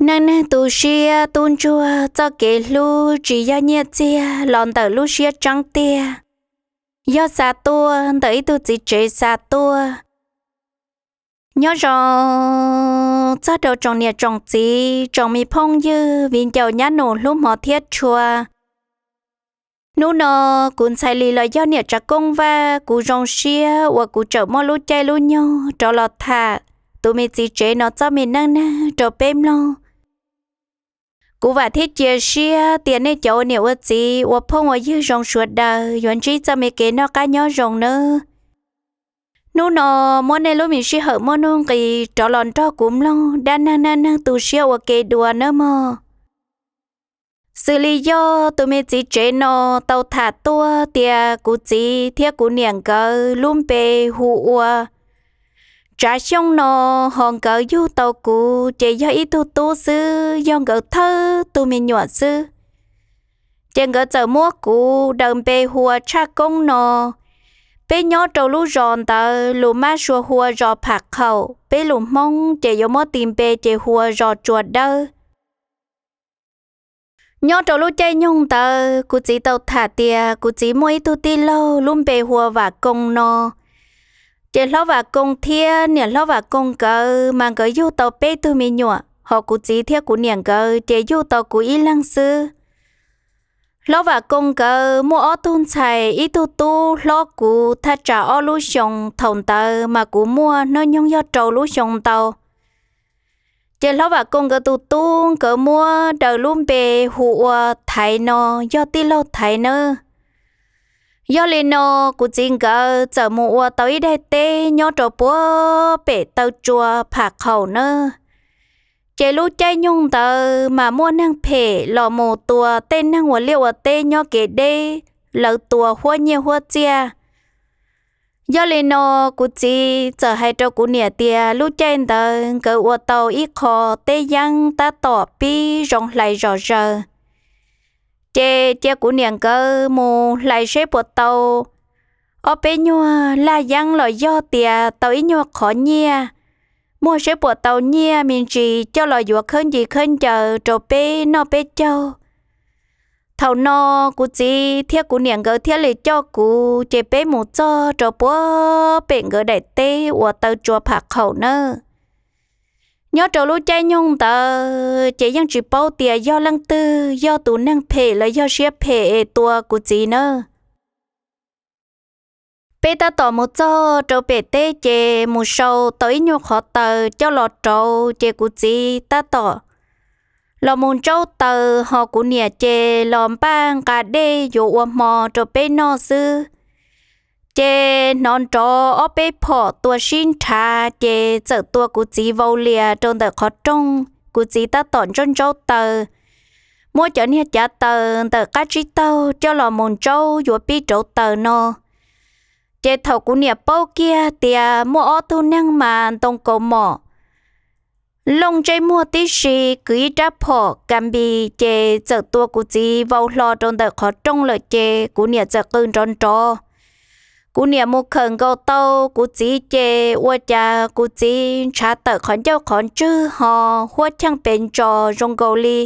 Neej neeg tu siab tub ntsuag txoj kev hlub tsis yog nyiaj txiag los ntawm lub siab tseeb tiag, yog xa tuaj ntawm ib tug txiv tsev xa tuaj. Nyob zoo txog rau tsoom niam tsoom txiv, tsoom me phooj ywg, viv ncaus nyab nus hlub hmov thiab tshua. Hnub no kuv ntxhais Lis los yog niam Tsav Koob Vaj, kuv zoo siab uas kuv tseem muaj lub caij lub nyoog rov los tham tus me txiv tsev no txoj me neej neeg rau peb mloog. Kuv vam thiab cia siab tias nej cov ua niam ua txiv ua phooj ua ywg zoo sawv daws yuav ntsib txoj me kev noj qab nyob zoo nawb. Hnub no muab nej lub me sij hawm muaj nuj nqis rov los nrog kuv mloog dab neeg neej neeg tu siab ua ke dua nawb mog. Xws li yog tus me txiv tsev no tau tham tuaj tias kuv txiv thiab kuv niam nkawd lub npe hu ua Tsav Xyooj no, ho nkawd yug tau kuv ces yog ib tug tub xwb, yog nkawd thawj tug me nyuam xwb. Ces nkawd txawm muab kuv daws npe hu ua Tshaj Koob no. Peb nyob rau lub zos ntawd lus mab sua hu ua zos Pham Qhaum, peb lus Hmoob ces yuav muab tis npe ces hu ua zos Tsua Dawb. Nyob rau lub caij nyoog ntawd kuv txiv tau tham tias kuv txiv muaj ib tug tij laug lub npe hu ua Vam Koo no. Ces hlob Vam Koo thiab niam hlob Vam Koo nkawd mas nkawd yug tau peb tug me nyuam, ho kuv txiv thiab kuv niam nkawd ces yug tau kuv ib leeg xwb. Hlob Vam Koo nkawd muaj ob tug ntxhais, ib tug tub hlob kuv thaj tsam ob lub xyoos, thaum ntawd mas kuv muaj hnub nyoog yog rau lub xyoo ntau. Ces hlob Vam Koo nkawd tus tub nkawd muab daws lub npe hu ua Thaiv no, yog tij laug Thaiv nawb. Yog li no, kuv txiv nkawd txawm mus ua tau ib daim teb nyob rau puag pem taw tsua Pham Qhaum nawb. Ces lub caij nyoog ntawd mas muaj neeg phem los mus tua tej neeg ua liaj ua teb nyob kev deb, lawv tua huab nyiaj huab txiaj. Yog li no, kuv txiv txawm hais rau kuv niam tias lub caij ntawd nkawd ua tau ib qho teb yeeb tab tom pib zoo hlais zom zaws. Ces cia kuv niam nkawd mus hlais seb puas tau ob peb nyuag laj yeeb los yog tias tau ib nyuag qhov nyiaj, muag seb puas tau nyiaj me ntsis coj los yuav khawb ncig khawb ncaws rau peb noj peb caug. Thaum no kuv txiv thiab kuv niam nkawd thiaj li coj kuv ces peb mus txog rau puag pem nkawd daim teb uas taw tsua Pham Qhaum nawb. Nyob rau lub caij nyoog ntawd ces yeej tsis paub tias yog leej twg, yog tus neeg phem los yog siab phem es tua kuv txiv nawb. Peb tab tom mus txog rau pem teb ces mus sau tau ib nyuag qhov taws coj los rauv ces kuv txiv tab tom los mus ntsaub taws, ho kuv niam ces los npaj nqa dej yuav ua hmo rau peb noj xwb. Ces hnov nrov ob peb phom tua sib nrhav ces txawm tua kuv txiv vau lias rau ntawm qhov rooj. Kuv txiv tab tom ntsaub ntsaub taws, muab cov niag cav taws ntawm qab tsib taug coj los mus ntsaub yuav pib rauv taws no. Ces thaum kuv niam paub kiag tias muaj ob tug neeg mas ntoo kaus mom, looj ntsej muag tib si, kwv ib rab phom kas npis ces txawm tua kuv txiv vau hlo rau ntawm qhov rooj lawm ces kuv niam txawm qw nrov nrov. Kuv niam mus khawm nkaus tau kuv txiv ces ua cas kuv txiv ntshav tawm qhov ncauj qhov ntswg ho huab cheej pes ntsos zoo nkaus li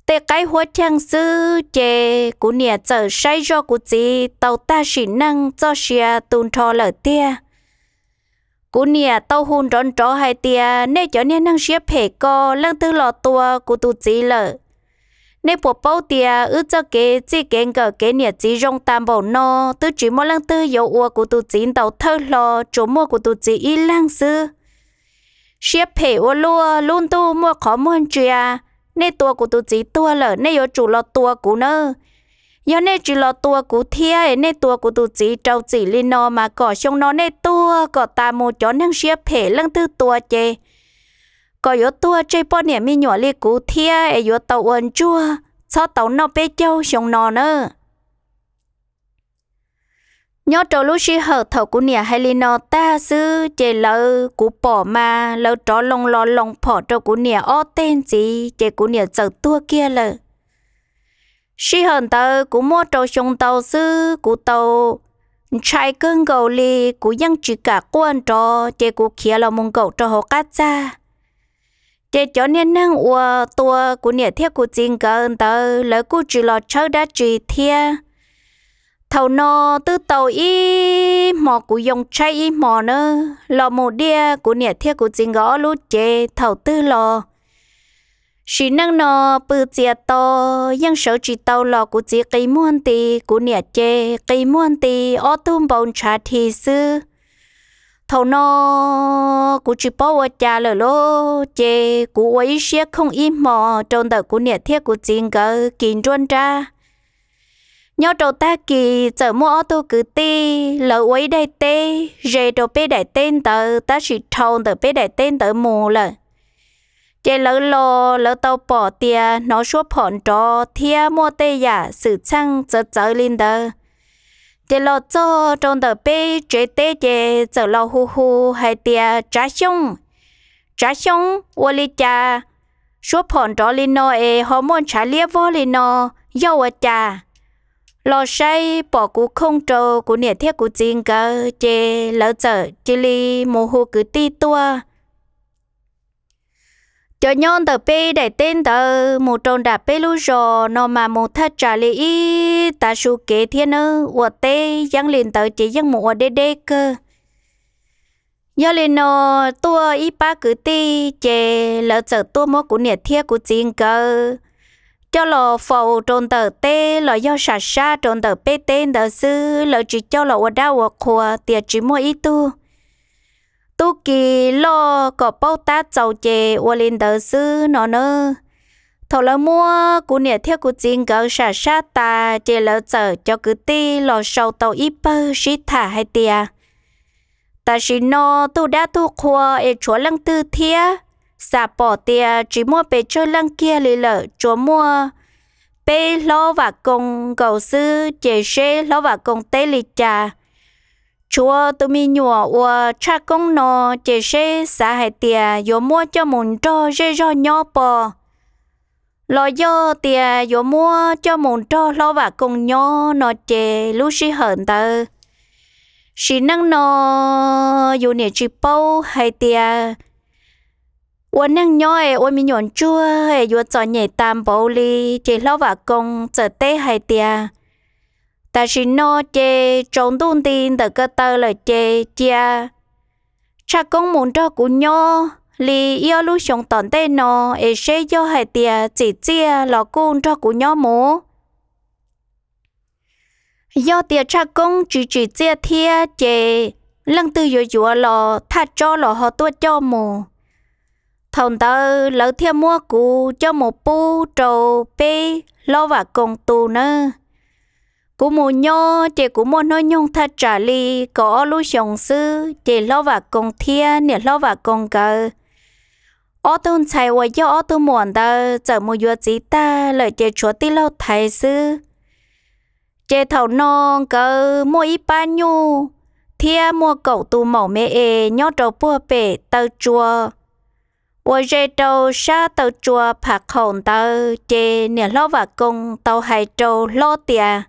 tej qaib huab cheej xwb ces kuv niam txawm saib zoj kuv txiv tau tag sim neej txoj sia tu nrho lawm tiag. Kuv niam tau hu nrov nrov hais tias, nej cov niag neeg siab phem ko leej twg los tua kuv tus txiv lawm? Nej puas paub tias wb txoj kev txij kev nkawm kev niam txiv zoo tas npaum no twb tsis muaj leej twg yuav ua kuv tus txiv ntaus thawj hlo, tsuas muaj kuv tus txiv ib leeg xwb. Siab phem ua luaj, lub ntuj muaj qhov muag ntsia, nej tua kuv tus txiv tuag lawm nej yuav tsum los tua kuv nawb. Yog nej tsis los tua kuv thiab es nej tua kuv tus txiv rau txim li no mas kom xyoo no nej tuag kom tas mus cov neeg siab phem leej twg tua ces kom yuav tuag tseg poj niam me nyuam li kuv thiab es yuav tau ua ntsuag txhob tau noj peb caug xyoo no nawb. Nyob rau lub sij hawm thaum kuv niam hais li no tag xwb ces lawv kuv pom mas lawv rov loo los loos phom rau kuv niam ob teg ntxiv ces kuv niam txawm tuag kiag lawm. Sij hawm ntawd kuv muaj rau xyoo ntau xwb kuv tau ntshai kawg nkaus li, kuv yeej tsis kam quaj nrov ces kuv khiav los mus nkaum rau hauv qab txag. Ces cov niag neeg uas tua kuv niam thiab kuv txiv nkawd ntawd lawv kuj tsis los tshawb dab tsi thiab. Thaum no twb tau ib hmo kuv yoo tshaib ib hmo na, los mus diaj kuv niam thiab kuv txiv nkawd ob lub cev thaum twg los sim neej no pw txias to yeej sawv tsis tau los kuv txiv qi muag nti, kuv niam ces qi muag nti, ob tug npau ntshav dhi xwb. Thaum no kuv tsis paub ua cas lawm lauj, ces kuv ua ib siab khooj ib hmo rau ntawm kuv niam thiab kuv txiv nkawd kis nruab nrab. Nyob rau tag kis txawm muaj ob tug kwv tij lawv ua ib daim teb ze rau peb daim teb ntawd tab sis dhau ntawm peb daim teb ntawd mus lawm. Ces lawv los lawv tau pom tias hnov suab phom nrov thiab muaj tej yam xwm txheej txawv txawv li ntawd. Ces los txog rau ntawm peb tsev teb ces txawm los hu hu hais tias, Tsav Xyooj, Tsav Xyooj, ua li cas suab phom nrov li no es ho muaj ntshav liab vog li no, yog ua cas? Los saib pom kuv khooj rau kuv niam thiab kuv txiv nkawd ces lawv txawm cia li mus hu kwv tij tuaj. Cov nyob ntawm peb daim teb ntawd mus rau nram peb lub zos no mas mus thaj tsam li ib tav su kev thiab nawb, ua teb yeeb li ntawd ces yeej mus ua deb deb kawg. Yog li no tuaj ib pab kwv tij ces lawv txawm tuaj muab kuv niam thiab kuv txiv nkawd coj los faus rau ntawm teb los yog sam sab rau ntawm peb teb ntawd xwb, lawv tsis coj los ua dab ua qhua tias tsis muaj ib tug tub ki loj kom paub tab txaus ces ua li ntawd xwb no na. Thaum lawv muab kuv niam thiab kuv txiv nkawd sam sab tas ces lawv txawm cov kwv tij los sau tau ib pawg sib tham hais tias, Tam sim no tug dab tug qhua es tshuav leej twg thiab? Xam pom tias tsis muaj pes tsawg leej kiag li lawm, tsuas muaj peb hlob Vam Koos nkaus xwb, ces seb hlob Vam Koos teb li cas. Tshuav tus me nyuam uas Tshaj Koob no, ces seb xav hais tias yuav muab coj mus nrog zej zog nyob pov, los yog tias yuav muab coj mus nrog hlob Vam Koos nyob no ces lub sij hawm ntawd sim neej no yus niam tsis paub hais tias ua neeg nyob es ua me nyuam ntsuag es yuav txom nyem tas npaum li. Ces hlob Vam Koos txawm teb hais tias, Tam sim no ces tsaus ntuj nti ntawm ko taw lawm ces cia Tshaj Koob mus nrog kuv nyob li ib ob lub xyoos tom ntej no, es seb yog hais tias txim txiaj los kuj nrog kuv nyob mus. Yog tias Tshaj Koob tsis tsim txiaj thiab ces leej twg yuav yuav los thaj tsob los ho tuaj coj mus. Thaum ntawd lawv thiaj muab kuv coj mus pub rau peb hlob Vam Koos tu nawb. Kuv mus nyob ces kuv muaj hnub nyoog thaj tsam li kaum ob lub xyoos xwb, ces hlob Vam Koos thiab niam hlob Vam Koos nkawd ob tug ntxhais uas yog ob tug muam ntawd txawm mus yuav txiv tag lawm ces tshuav tij laug Thaiv xwb. Ces thaum no nkawd muaj ib pab nyuj thiab muaj kaum tus maum me es nyob rau puag pem taw tsua uas ze rau sab taw tsua pham qhaum ntawd, ces niam hlob Vam Koos tau hais rau hlob tias,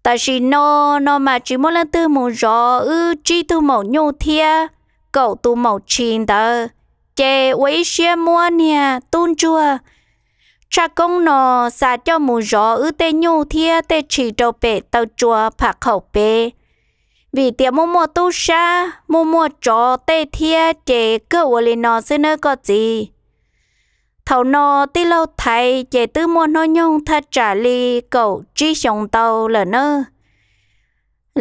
Tam sim no no mas tsis muaj leej twg mus zov wb tsib tug maum nyuj thiab kaum tus maum tshis ntawd, ces ua ib siab muab niag tub ntsuag Tshaj Koob no xa coj mus zov wb tej nyuj thiab tej tshis rau pem taw tsua pham qhaum pem, vim tias muaj muaj tub sab muaj muaj tsov tej thiab, ces kawg ua li no xwb nawb koj txiv. Thaum no tij laug Thaiv ces twb muaj hnub nyoog thaj tsam li kaum tsib xyoos ntau lawm nawb.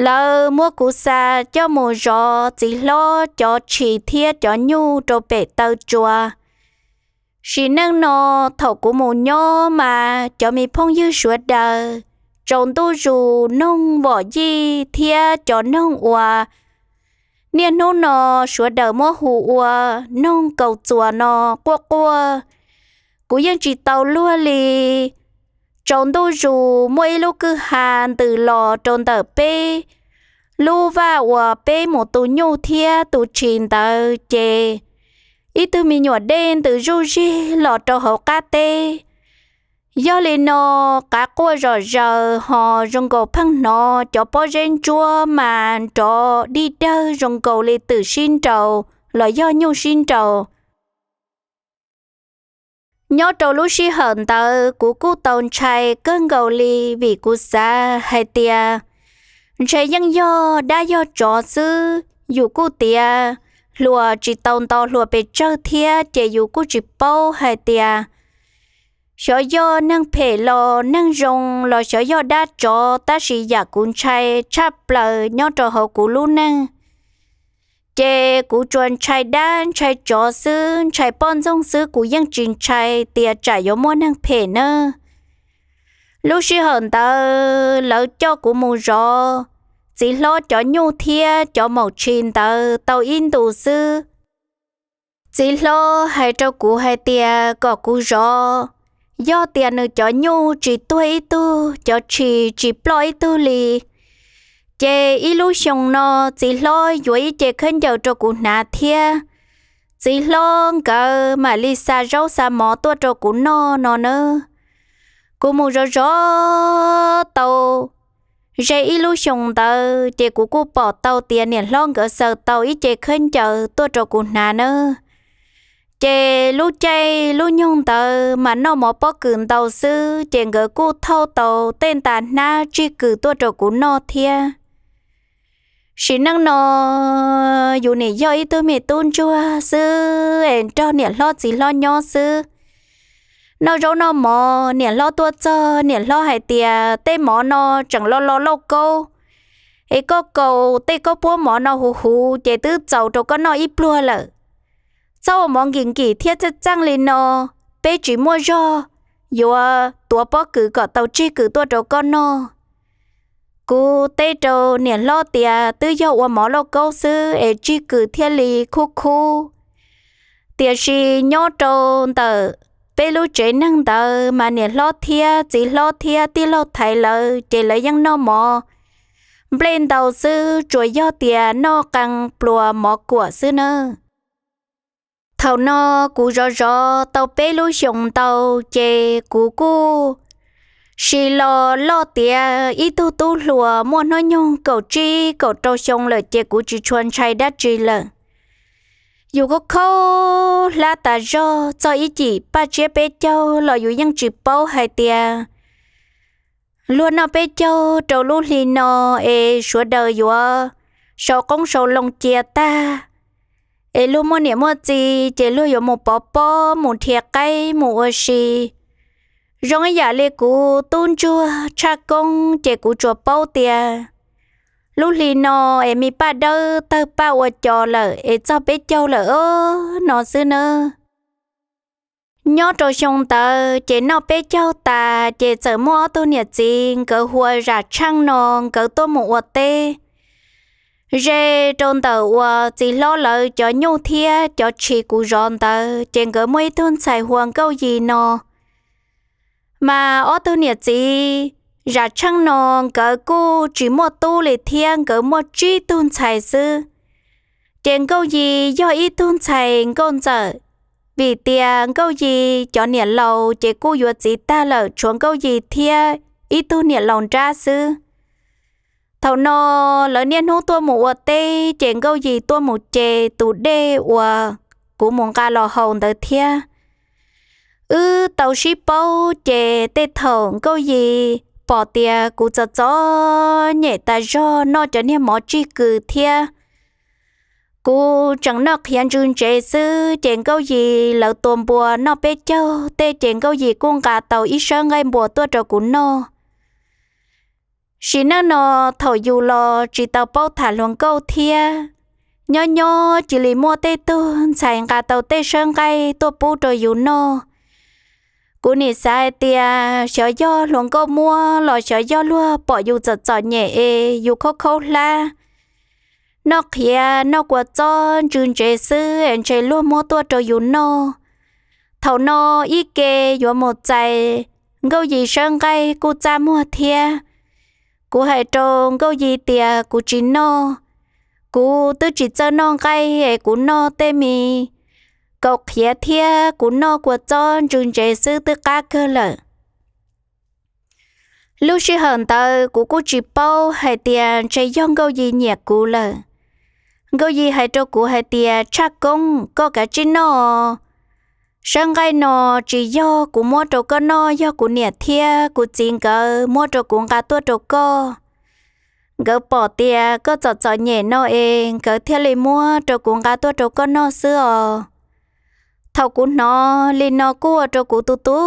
Lawv muab kuv xa coj mus zov txiv hlob cov tshis thiab cov nyuj rau pem taw tsua. Sim neej no thaum kuv mus nyob mas cov me phooj ywg sawv daws tsaus ntuj zus noog vom yij thiab cov noog uas niaj hnub no sawv daws muab hu ua noog kaus txuas no quaj quaj, kuv yeej tsis tau luag li. Tsaus ntuj zus muaj ib lub kwj ha ntws los rau ntawm peb lub vaj uas peb mus tu nyuj thiab tu tshis ntawd, ces ib tug me nyuam dej ntws zuj zig los rau hauv qab teb. Yog li no, qav quaj zom zaws ho zoo nkaus pheej hnov cov pob zeb ntsuab mas nrov dig dawg zoo nkaus li twm sib nraus los yog nyuj sib nraus. Nyob rau lub sij hawm ntawd kuv kuj tau ntshai kawg nkaus li vim kuv xav hais tias ntshe yeej yog dab yog tsov xwb. Yus kuj tiav hluas tsis tau nto hluas pes tsawg thiab ces yus kuj tsis paub hais tias xyov yog neeg phem los neeg zoo los xyov yog dab tsov, tab sis yam kuv ntshai tshaj plaws nyob rau hauv kuv lub neej ces kuv tsuas ntshai dab ntshai tsov xwb, ntshai poj ntxoog xwb, kuv yeej tsis ntshai tias tsam yuav muaj neeg phem nawb. Lub sij hawm ntawd lawv coj kuv mus zov txiv hlob cov nyuj thiab cov maum tshis ntawd tau ib ntus xwb. Txiv hlob hais rau kuv hais tias kom kuv zov, yog tias nws cov nyuj tsis tuag ib tug, cov tshis tsis ploj ib tug li, ces ib lub xyoo no txiv hlob yuav ib ce khaub ncaws rau kuv hnav thiab. Txiv hlob nkawd mam li xa zaub xa mov tuaj rau kuv noj no nawb. Kuv mus zov zov tau ze ib lub xyoo ntawd ces kuv kuj pom tau tias niam hlob nkawd xaws tau ib ce khaub ncaws tuaj rau kuv hnav nawb. Ces lub caij lub nyoog ntawd mas noj mov pob kws ntau xwb ces nkawd kuj thauj tau tej ntas hnab tsig kws tuaj rau kuv noj thiab. Sim neej no yus nim yog ib tug me tub ntsuag xwb es nrog niam hlob txiv hlob nyob xwb. Noj zaub noj mov, niam hlob tuaj txog, niam hlob hais tias tej mov no tseem lo lo lauj kaub, es koj kaus tej koj puab mov no huv huv ces twb txaus rau koj noj ib pluag lawm. Txhob ua mov nkim nkim thiab txeej txeej li no, peb tsis muaj zog yuav tuav pob kws kom tau tsig kws tuaj rau koj noj. Kuv teb rau niam hlob tias twb yog ua mov lauj kaub xwb es tsig kws thiaj li khub khub. Tiam sis nyob rau ntawm peb lub tsev neeg ntawd mas niam hlob thiab txiv hlob thiab tij laug thaiv lawv ces lawv yeej noj mov nplej ntau xwb, tsuas yog tias noj qee pluas mov kuam xwb nawb. Thaum no kuv zov zov tau peb lub xyoos ntau ces kuv kuj sis los loj tiav ib tug tub hluas muaj hnub nyoog kaum tsib kaum rau xyoo lawm ces kuv tsis tshua ntshai dab tsi lawm. Yus khaub khaub hlab tas zog, txog ib cim paj tsiab peb caug los yus yeej tsis paub hais tias luag noj peb caug rau lub hli no es sawv daws yuav sau qoob sau loo cia tag, es luag muaj niam muaj txiv ces luag yuav mus pov pob, mus nrhiav qaib mus ua si. Zoo ib yam li kuv tub ntsuag tshaj koob ces kuv tsuas paub tias lub hli no es me paj dawb tawg paj ua co lawm es txog peb caug lawm os no xwb nawb. Nyob rau xyoo ntawd ces noj peb caug tas ces txawm muaj ob tug niam txiv nkawd hu ua Zam Tsheej no, nkawd tuaj mus ua teb ze rau ntawm uas txiv hlob lawv cov nyuj thiab cov tshis kuv zov ntawd, ces nkawd muaj ib tug ntxhais hu ua Nkauj Yis no. Mas ob tug niam txiv Zam Tsheej no nkawd kuj tsis muaj tub li thiab, nkawd muaj tsib tug ntxhais xwb. Ces Nkauj Yis yog ib tug ntxhais nkauj ntxawm, vim tias Nkauj Yis cov niam laus ces kuj yuav txiv tag lawm, tshuav Nkauj Yis thiab ib tug niam laus nrab xwb. Thaum no lawv niaj hnub tuaj mus ua teb ces Nkauj Yis tuaj mus ce tus dej uas kuv mus nqa los haus ntawd thiab. Wb tau sib paub ces tej thaum Nkauj Yis pom tias kuv txom txom nyem tas zog noj cov niag mov tsig kws thiab kuv tseem noj qhiav ntsws ntsev xwb, ces Nkauj Yis lawv tua npua noj peb caug tej ces Nkauj Yis kuj nqa tau ib sawb nqaij npua tuaj rau kuv noj. Sim neej no thaum yus los tsis tau paub tham hluas nkauj thiab, nyob nyob cia li muaj tej tug ntxhais nqa tau tej sawb nqaij tuaj pub rau yus noj. Kuv nim xav hais tias xyov yog hluas nkauj muab los xyov yog luag pom yus txom txom nyem es yus khaub khaub hlab, noj qhiav noj kua txob ntsws ntsev xwb es ntshe luag muab tuaj rau yus noj. Thaum no ib ke yuav mus txais Nkauj Yis sawb nqaij kuj txaj muag thiab. Kuv hais rau Nkauj Yis tias kuv tsis noj, kuv twb tsis txawj noj nqaij es kuv noj tej me kaus qhiav thiab kuv noj kua txob ntsws ntsev xwb twb qab kawg lawm. Lub sij hawm ntawd kuv kuj tsis paub hais tias ntshe yog Nkauj Yis nyiam kuv lawm. Nkauj Yis hais rau kuv hais tias, Tshaj Koob, koj kav tsij noj, Sawb nqaij no tsis yog kuv muab rau koj noj, yog kuv niam thiab kuv txiv nkawd muab rau kuv nqa tuaj rau koj. Nkawd pom tias koj txom txom nyem no es nkawd thiaj li muab rau kuv nqa tuaj rau koj noj xwb os. Thaum kuv hnov li no kuj ua rau kuv tu tu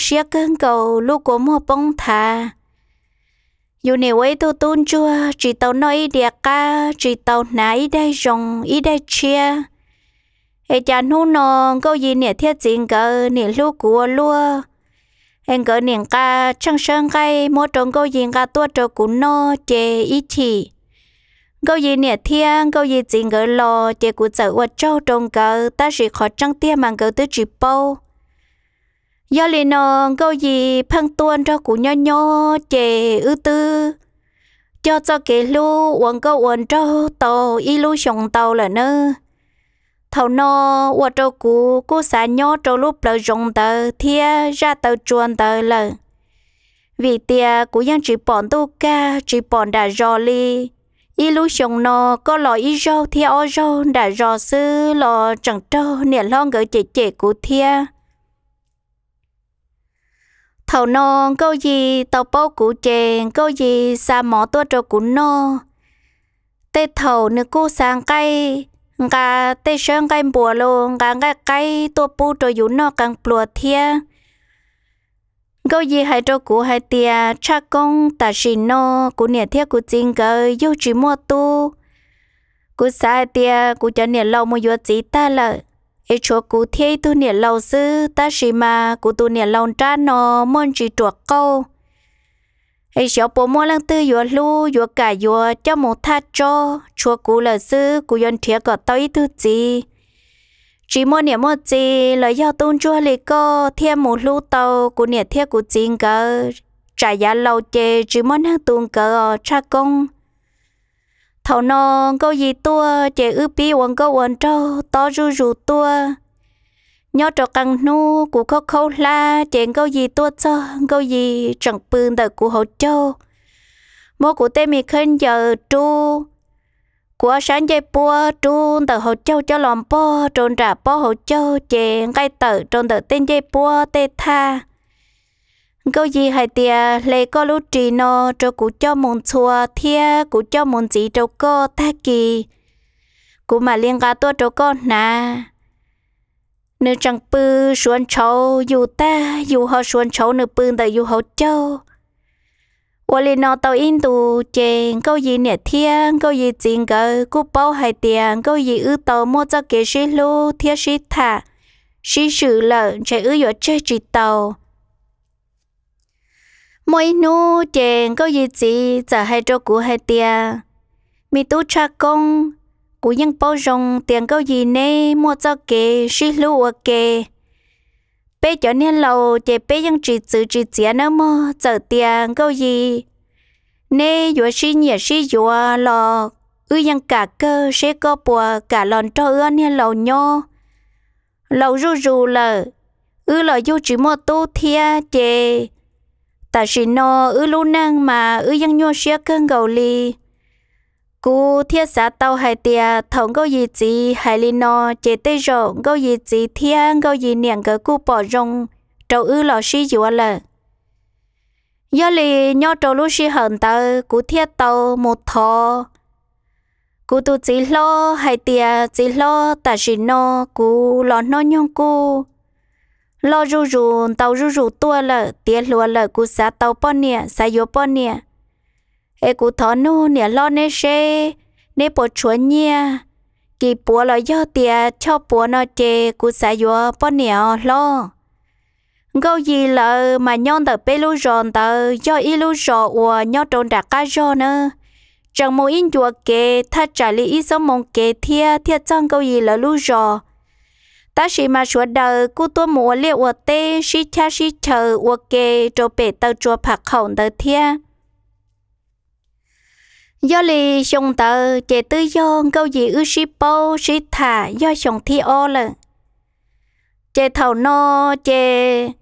siab kawg nkaus, lub kua muag poob nthav. Yus nim ua ib tug tub ntsuag tsis tau noj ib diav qab, tsis tau hnav ib daig zoo ib daig tshiab, es cas hnub no Nkauj Yi niam thiab txiv nkawd nim hlub kuv ua luaj, es nkawd nim nqa tsheej sawb nqaij muab rau Nkauj Yi nqa tuaj rau kuv noj ces ib chim Nkauj Yi niam thiab Nkauj Yi txiv nkawd los ces kuv txawm ua tsaug rau nkawd, tab sis qhov tseeb tiag mas nkawd twb tsis paub. Yog li no Nkauj Yi pheej tuaj nrog kuv nyob nyob ces wb twb cog txoj kev hlub ua nkauj ua nraug tau ib lub xyoo ntau lawm nawb. Thaum no ua rau kuv kuj xav nyob rau lub plawv zoov ntawd thiab zaj taw tsua ntawd lawm, vim tias kuv yeej tsis pom ntuj kag tsis pom nram zos li. Ib lub xyoo no koj los ib zaug thiab ob zaug nram zos xwb los tseem raug niam hlob nkawd cem cem kuv thiab. Thaum no Nkauj Yi tau paub kuv ces Nkauj Yi xa mov tuaj rau kuv noj. Tej thaum nws kuj xa nqaij, nqa tej sawb nqaij npua los nqa nqaij qaib tuaj pub rau yus noj qee pluas thiab. Nkauj Yi hais rau kuv hais tias, Tshaj Koob, tam sim no kuv niam thiab kuv txiv nkawd yug tsis muaj tub. Kuv xav hais tias kuv cov niam laus mus yuav txiv tag lawm, es tshuav kuv thiab ib tug niam laus xwb, tab sis mas kuv tus niam laus nrab no muaj ntsis ruam qauj, es xyov puas muaj leej twg yuav hlub yuav kam yuav coj mus thaj tsob, tshuav kuv lawm xwb, kuv yuav nrhiav kom tau ib tug txiv tsis muaj niam muaj txiv los yog tub ntsuag li koj thiaj mus hlub tau kuv niam thiab kuv txiv nkawd, tsam yav laus ces tsis muaj neeg tu nkawd os Tshaj Koob. Thaum no Nkauj Yi tuaj ces wb pib ua nkauj ua nraug tob zuj zus tuaj. Nyob rau qee hnub kuv khaub khaub hlab ces Nkauj Yi tuaj txog, Nkauj Yi tseem pw ntawm kuv hauv caug, muab kuv tej me khaub ncaws rub, kuv ob sab ncej puab rub ntawm hauv caug coj los npog rau nram pob hauv caug ces nqaij tawm rau ntawm tej ncej puab tej thaj. Nkauj Yi hais tias, Hle koj lub ris no rau kuv coj mus ntxhua thiab kuv coj mus ntxiv rau koj, tag kis kuv mam li nqa tuaj rau koj hnav. Nws tseem pw suav ntshauv yus tag, yus ho suav ntshauv nws pw ntawm yus hauv caug. Ua li no tau ib ntus ces Nkauj Yi niam thiab Nkauj Yi txiv nkawd kuj paub hais tias Nkauj Yi wb tau muaj txoj kev sib hlub thiab sib tham, sib swm lawm ntshe wb yuav tseg tsis tau. Muaj ib hnub ces Nkauj Yi txiv txawm hais rau kuv hais tias, Me tub Tshaj Koob, kuv yeej paub zoo tias Nkauj Yi neb muaj txoj kev sib hlub ua ke. Peb cov niag laus ces peb yeej tsis txwv tsis txiav nawb mog, txawm tias Nkauj Yi neb yuav sib nyiam sib yuav los wb yeej kam kawg, seb koj puas kam los nrog wb ob niag laus nyob. Laus zuj zus lawm, wb los yug tsis muaj tub thiab ces tam sim no wb lub neej mas wb yeej nyuaj siab kawg nkaus li. Kuv thiaj xav tau hais tias thaum Nkauj Yi txiv hais li no ces tej zaum Nkauj Yi txiv thiab Nkauj Yi niam nkawd kuj pom zoo rau wb los sib yuav lawm. Yog li nyob rau lub sij hawm ntawd kuv thiaj tau mus thov kuv tus txiv hlob hais tias, Txiv hlob, tam sim no kuv los hnub nyoog kuj loj zuj zus ntau zuj zus tuaj lawm, tiav hluas lawm, kuv xav tau poj niam, xav yuav poj niam. Es kuv thov nug niam hlob neb seb neb puas tshuav nyiaj kis puav los yog tias choj puav no ces kuv xav yuav poj niam os hlob. Nkauj Yi lawv mas nyob ntawm peb lub zos ntawd yog ib lub zos uas nyob rau nram qab zog nawb. Tseem mus ib ncua kev thaj tsam li ib xuab moos kev thiab thiaj txog Nkauj Yi lawv lub zos. Tab sis mas sawv daws kuj tuaj mus ua liaj ua teb sib chab sib chaws ua ke rau pem taw tsua pham qhaum ntawd thiab. Yog li xyoo ntawd ces twb yog Nkauj Yi wb sib paub sib tham yog xyoo thib ob lawm. Ces thaum no ces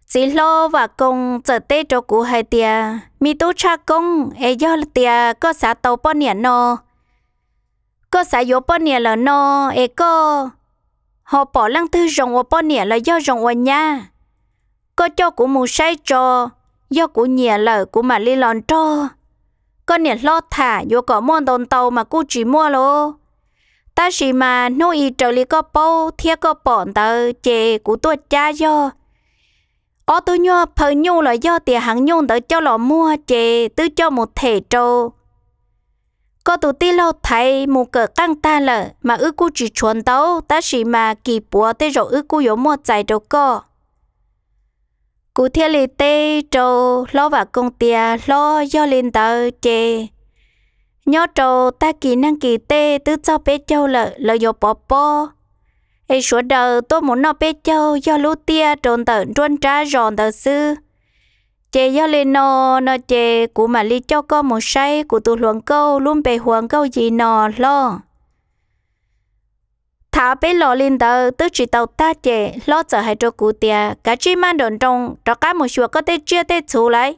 txiv hlob Vam Koos txawm teb rau kuv hais tias, Me tub Tshaj Koob, es yog tias koj xav tau poj niam no, koj xav yuav poj niam lawm no, es koj ho pom leej twg zoo ua poj niam los yog zoo ua nyab. Koj coj kuv mus saib tso, yog kuv nyiam lawm kuv mam li los nrog koj niam hlob tham, yuav kom muaj ntau ntau mas kuj tsis muaj lauj. Tab sis mas hnub i raws li koj paub thiab koj pom ntawd ces kuv tuaj cab yog ob tug nyuag phaw nyuj los yog tias heev nyuj ntawd coj los muag ces twb coj mus them rau koj tus tij laug Thaiv mus kawm qeej tag lawm mas wb kuj tsis tshuav ntau, tab sis mas kis puav tej zaum wb kuj yuav muaj txais rau koj. Kuv thiaj li teb rau hlob Vam Koos tias, Hlob, yog li ntawd ces nyob rau tag kis neeg kis tej twb txog peb caug lawm, lawv yuav pov pob, es sawv daws tuaj mus noj peb caug yog lub tiaj rau ntawm nruab nrab zos ntawd xwb. Ces yog li no, no ces kuv mam li coj koj mus saib kuv tus hluas nkauj lub npe hu ua Nkauj Yis no, hlob. Thaum peb los li ntawd twb tsis tau tag ces hlob txawm hais rau kuv tias, Kav tsij maj nroos nroos rov qab mus xyuas koj tej tsiaj tej txhu lauj.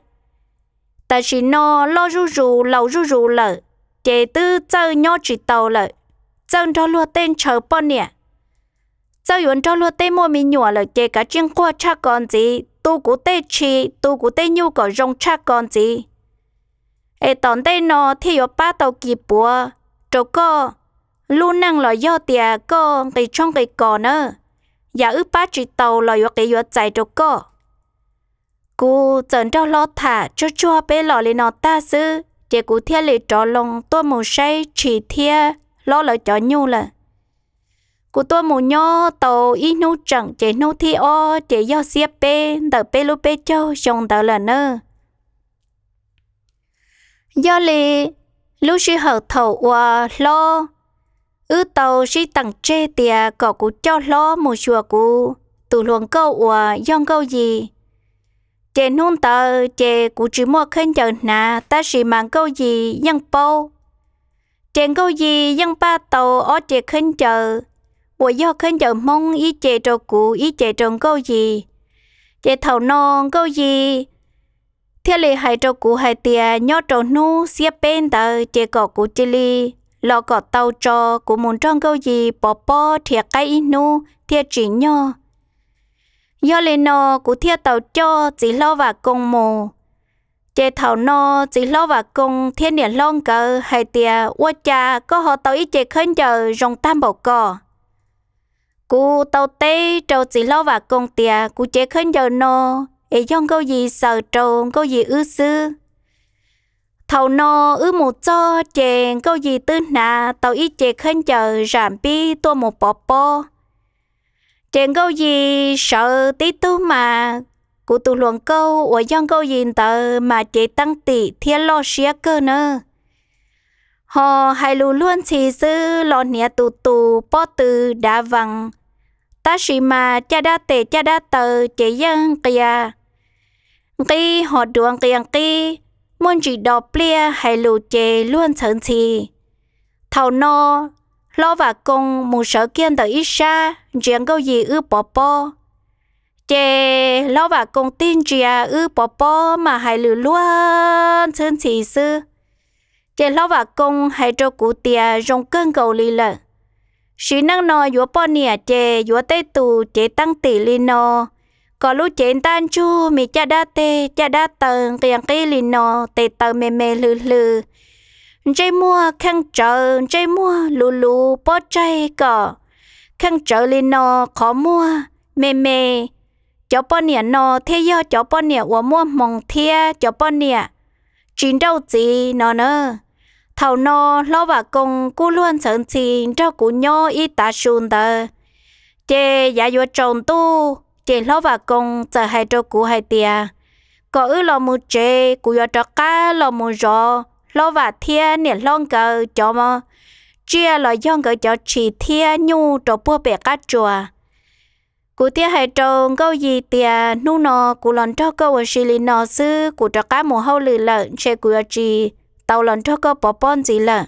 Tam sim no loj zuj zus laus zuj zus lawm, ces twb txawj nyob tsis tau lawm, txawj nrog luag tej ntshaw poj niam, txawj yuav nrog luag tej muaj me nyuam lawm ces kav tsij nquag tshaj ko ntxiv, tu kuv tej tshis, tu kuv tej nyuj kom zoo tshaj ko ntxiv, es tom ntej no thiaj yuav pab tau kis puav rau koj lub neej los yog tias koj nqis tshoob nqis kos nawb. Yam wb pab tsis tau los yuav qiv yuav txais rau koj. Kuv txawm nrog hlob tham tsuag tsuag peb los li no tag xwb ces kuv thiaj li rov loo tuaj mus saib tshis thiab hlob lawv cov nyuj lawm. Kuv tuaj mus nyob tau ib hnub tseem ces hnub thib ob ces yog xiab peb ntawm peb lub peb caug xyoo ntawd lawm nawb. Yog li lub sij hawm thaum uas hlob, wb tau sib teem tseg tias kom kuv coj hlob mus xyuas kuv tus hluas nkauj uas yog Nkauj Yis. Ces hnub ntawd ces kuv tsis muaj khaub ncaws hnav, tab sis mas Nkauj Yis yeej paub. Ces Nkauj Yis yeej npaj tau ob ce khaub ncaws, uas yog khaub ncaws Hmoob ib ce rau kuv ib ce rau Nkauj Yis. Ces thaum no Nkauj Yis thiaj li hais rau kuv hais tias nyob rau hnub xiab peb ntawd ces kom kuv cia li los kom tau tso kuv mus nrog Nkauj Yis pov pob nrhiav qaib ib hnub thiaj tsim nyog. Yog li no kuv thiaj tau coj txiv hlob Vam Koos mus. Ces thaum no txiv hlob Vam Koos thiab niam hlob nkawd hais tias, Ua cas koj ho tau ib ce khaub ncaws zoo tag npaum ko? Kuv tau teb rau txiv hlob Vam Koos tias, Kuv cev khaub ncaws no es yog Nkauj Yis xaws rau Nkauj Yis wb xwb. Thaum no wb mus txog ces Nkauj Yis twb hnav tau ib ce khaub ncaws zam npib tuaj mus pov pob. Ces Nkauj Yis sawv tib tug mas kuv tus hluas nkauj uas yog Nkauj Yis ntawd mas cev teeb tim thiab loj siab kawg nawb. Ho hais lus luag ntxhi xwb los hniav tus tus pob tw dav vees, tab sis mas caj dab tes caj dab taw ces yeej nqia nqib ho duav nqia nqib, muaj ntsis do pliaj hais lus ces luag ntxhawv ntxhi. Thaum no hlob Vam Koos mus sawv kiag ntawm ib sab ntsia Nkauj Yis wb pov pob. Ces hlob Vam Koos tig ntsia wb pov pob mas hais lus luag ntxhwb ntxhi xwb. Ces hlob Vam Koos hais rau kuv tias zoo kawg nkaus li lawm. Sim neej no yuav poj niam ces yuav tej tus cev teeb tim li no, kom lub cev ntaj ntsug, me caj dab teg caj dab taw nqia nqib li no, tes taw me me hlw hlw, ntsej muag kheej tsawv, ntsej muag luv luv, pob tsaig kom kheej tsawv li no, qhov muag me me. Cov poj niam no thiaj yog cov poj niam uas muaj hmoo thiab cov poj niam tsis nrauj txiv no na. Thaum no hlob Vam Koos kuj luag ntxhawv ntxhi nrog kuv nyob ib tav su ntawd. Ces yav yuav tsaus ntuj ces hlob Vam Koos txawm hais rau kuv hais tias, Kom wb los mus tsev, kuv yuav rov qab los mus zov hlob Vam thiab niam hlob nkawd cov tsiaj los yog nkawd cov tshis thiab nyuj rau puag pem qab tsuas. Kuv thiaj hais rau Nkauj Yis tias, Hnub no kuv los nrog koj ua si li no xwb, kuv rov qab mus hauj lwm lawm, ntshe kuv yuav tsis tau los nrog koj pov pob ntxiv lawm.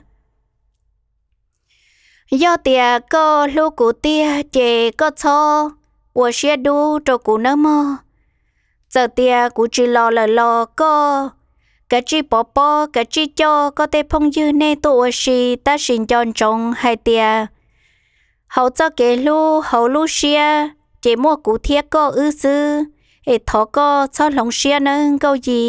Yog tias koj hlub kuv tiag ces koj txhob ua siab dub rau kuv nawb mog. Txawm tias kuv tsis los lawm los koj kav tsij pov pob, kav tsij coj koj tej phooj ywg nej tuaj ua si, tab sis nco ntsoov hais tias hauv txoj kev hlub hauv lub siab ces muaj kuv thiab koj wb xwb, es thov koj txhob hloov siab nawb Nkauj Yi.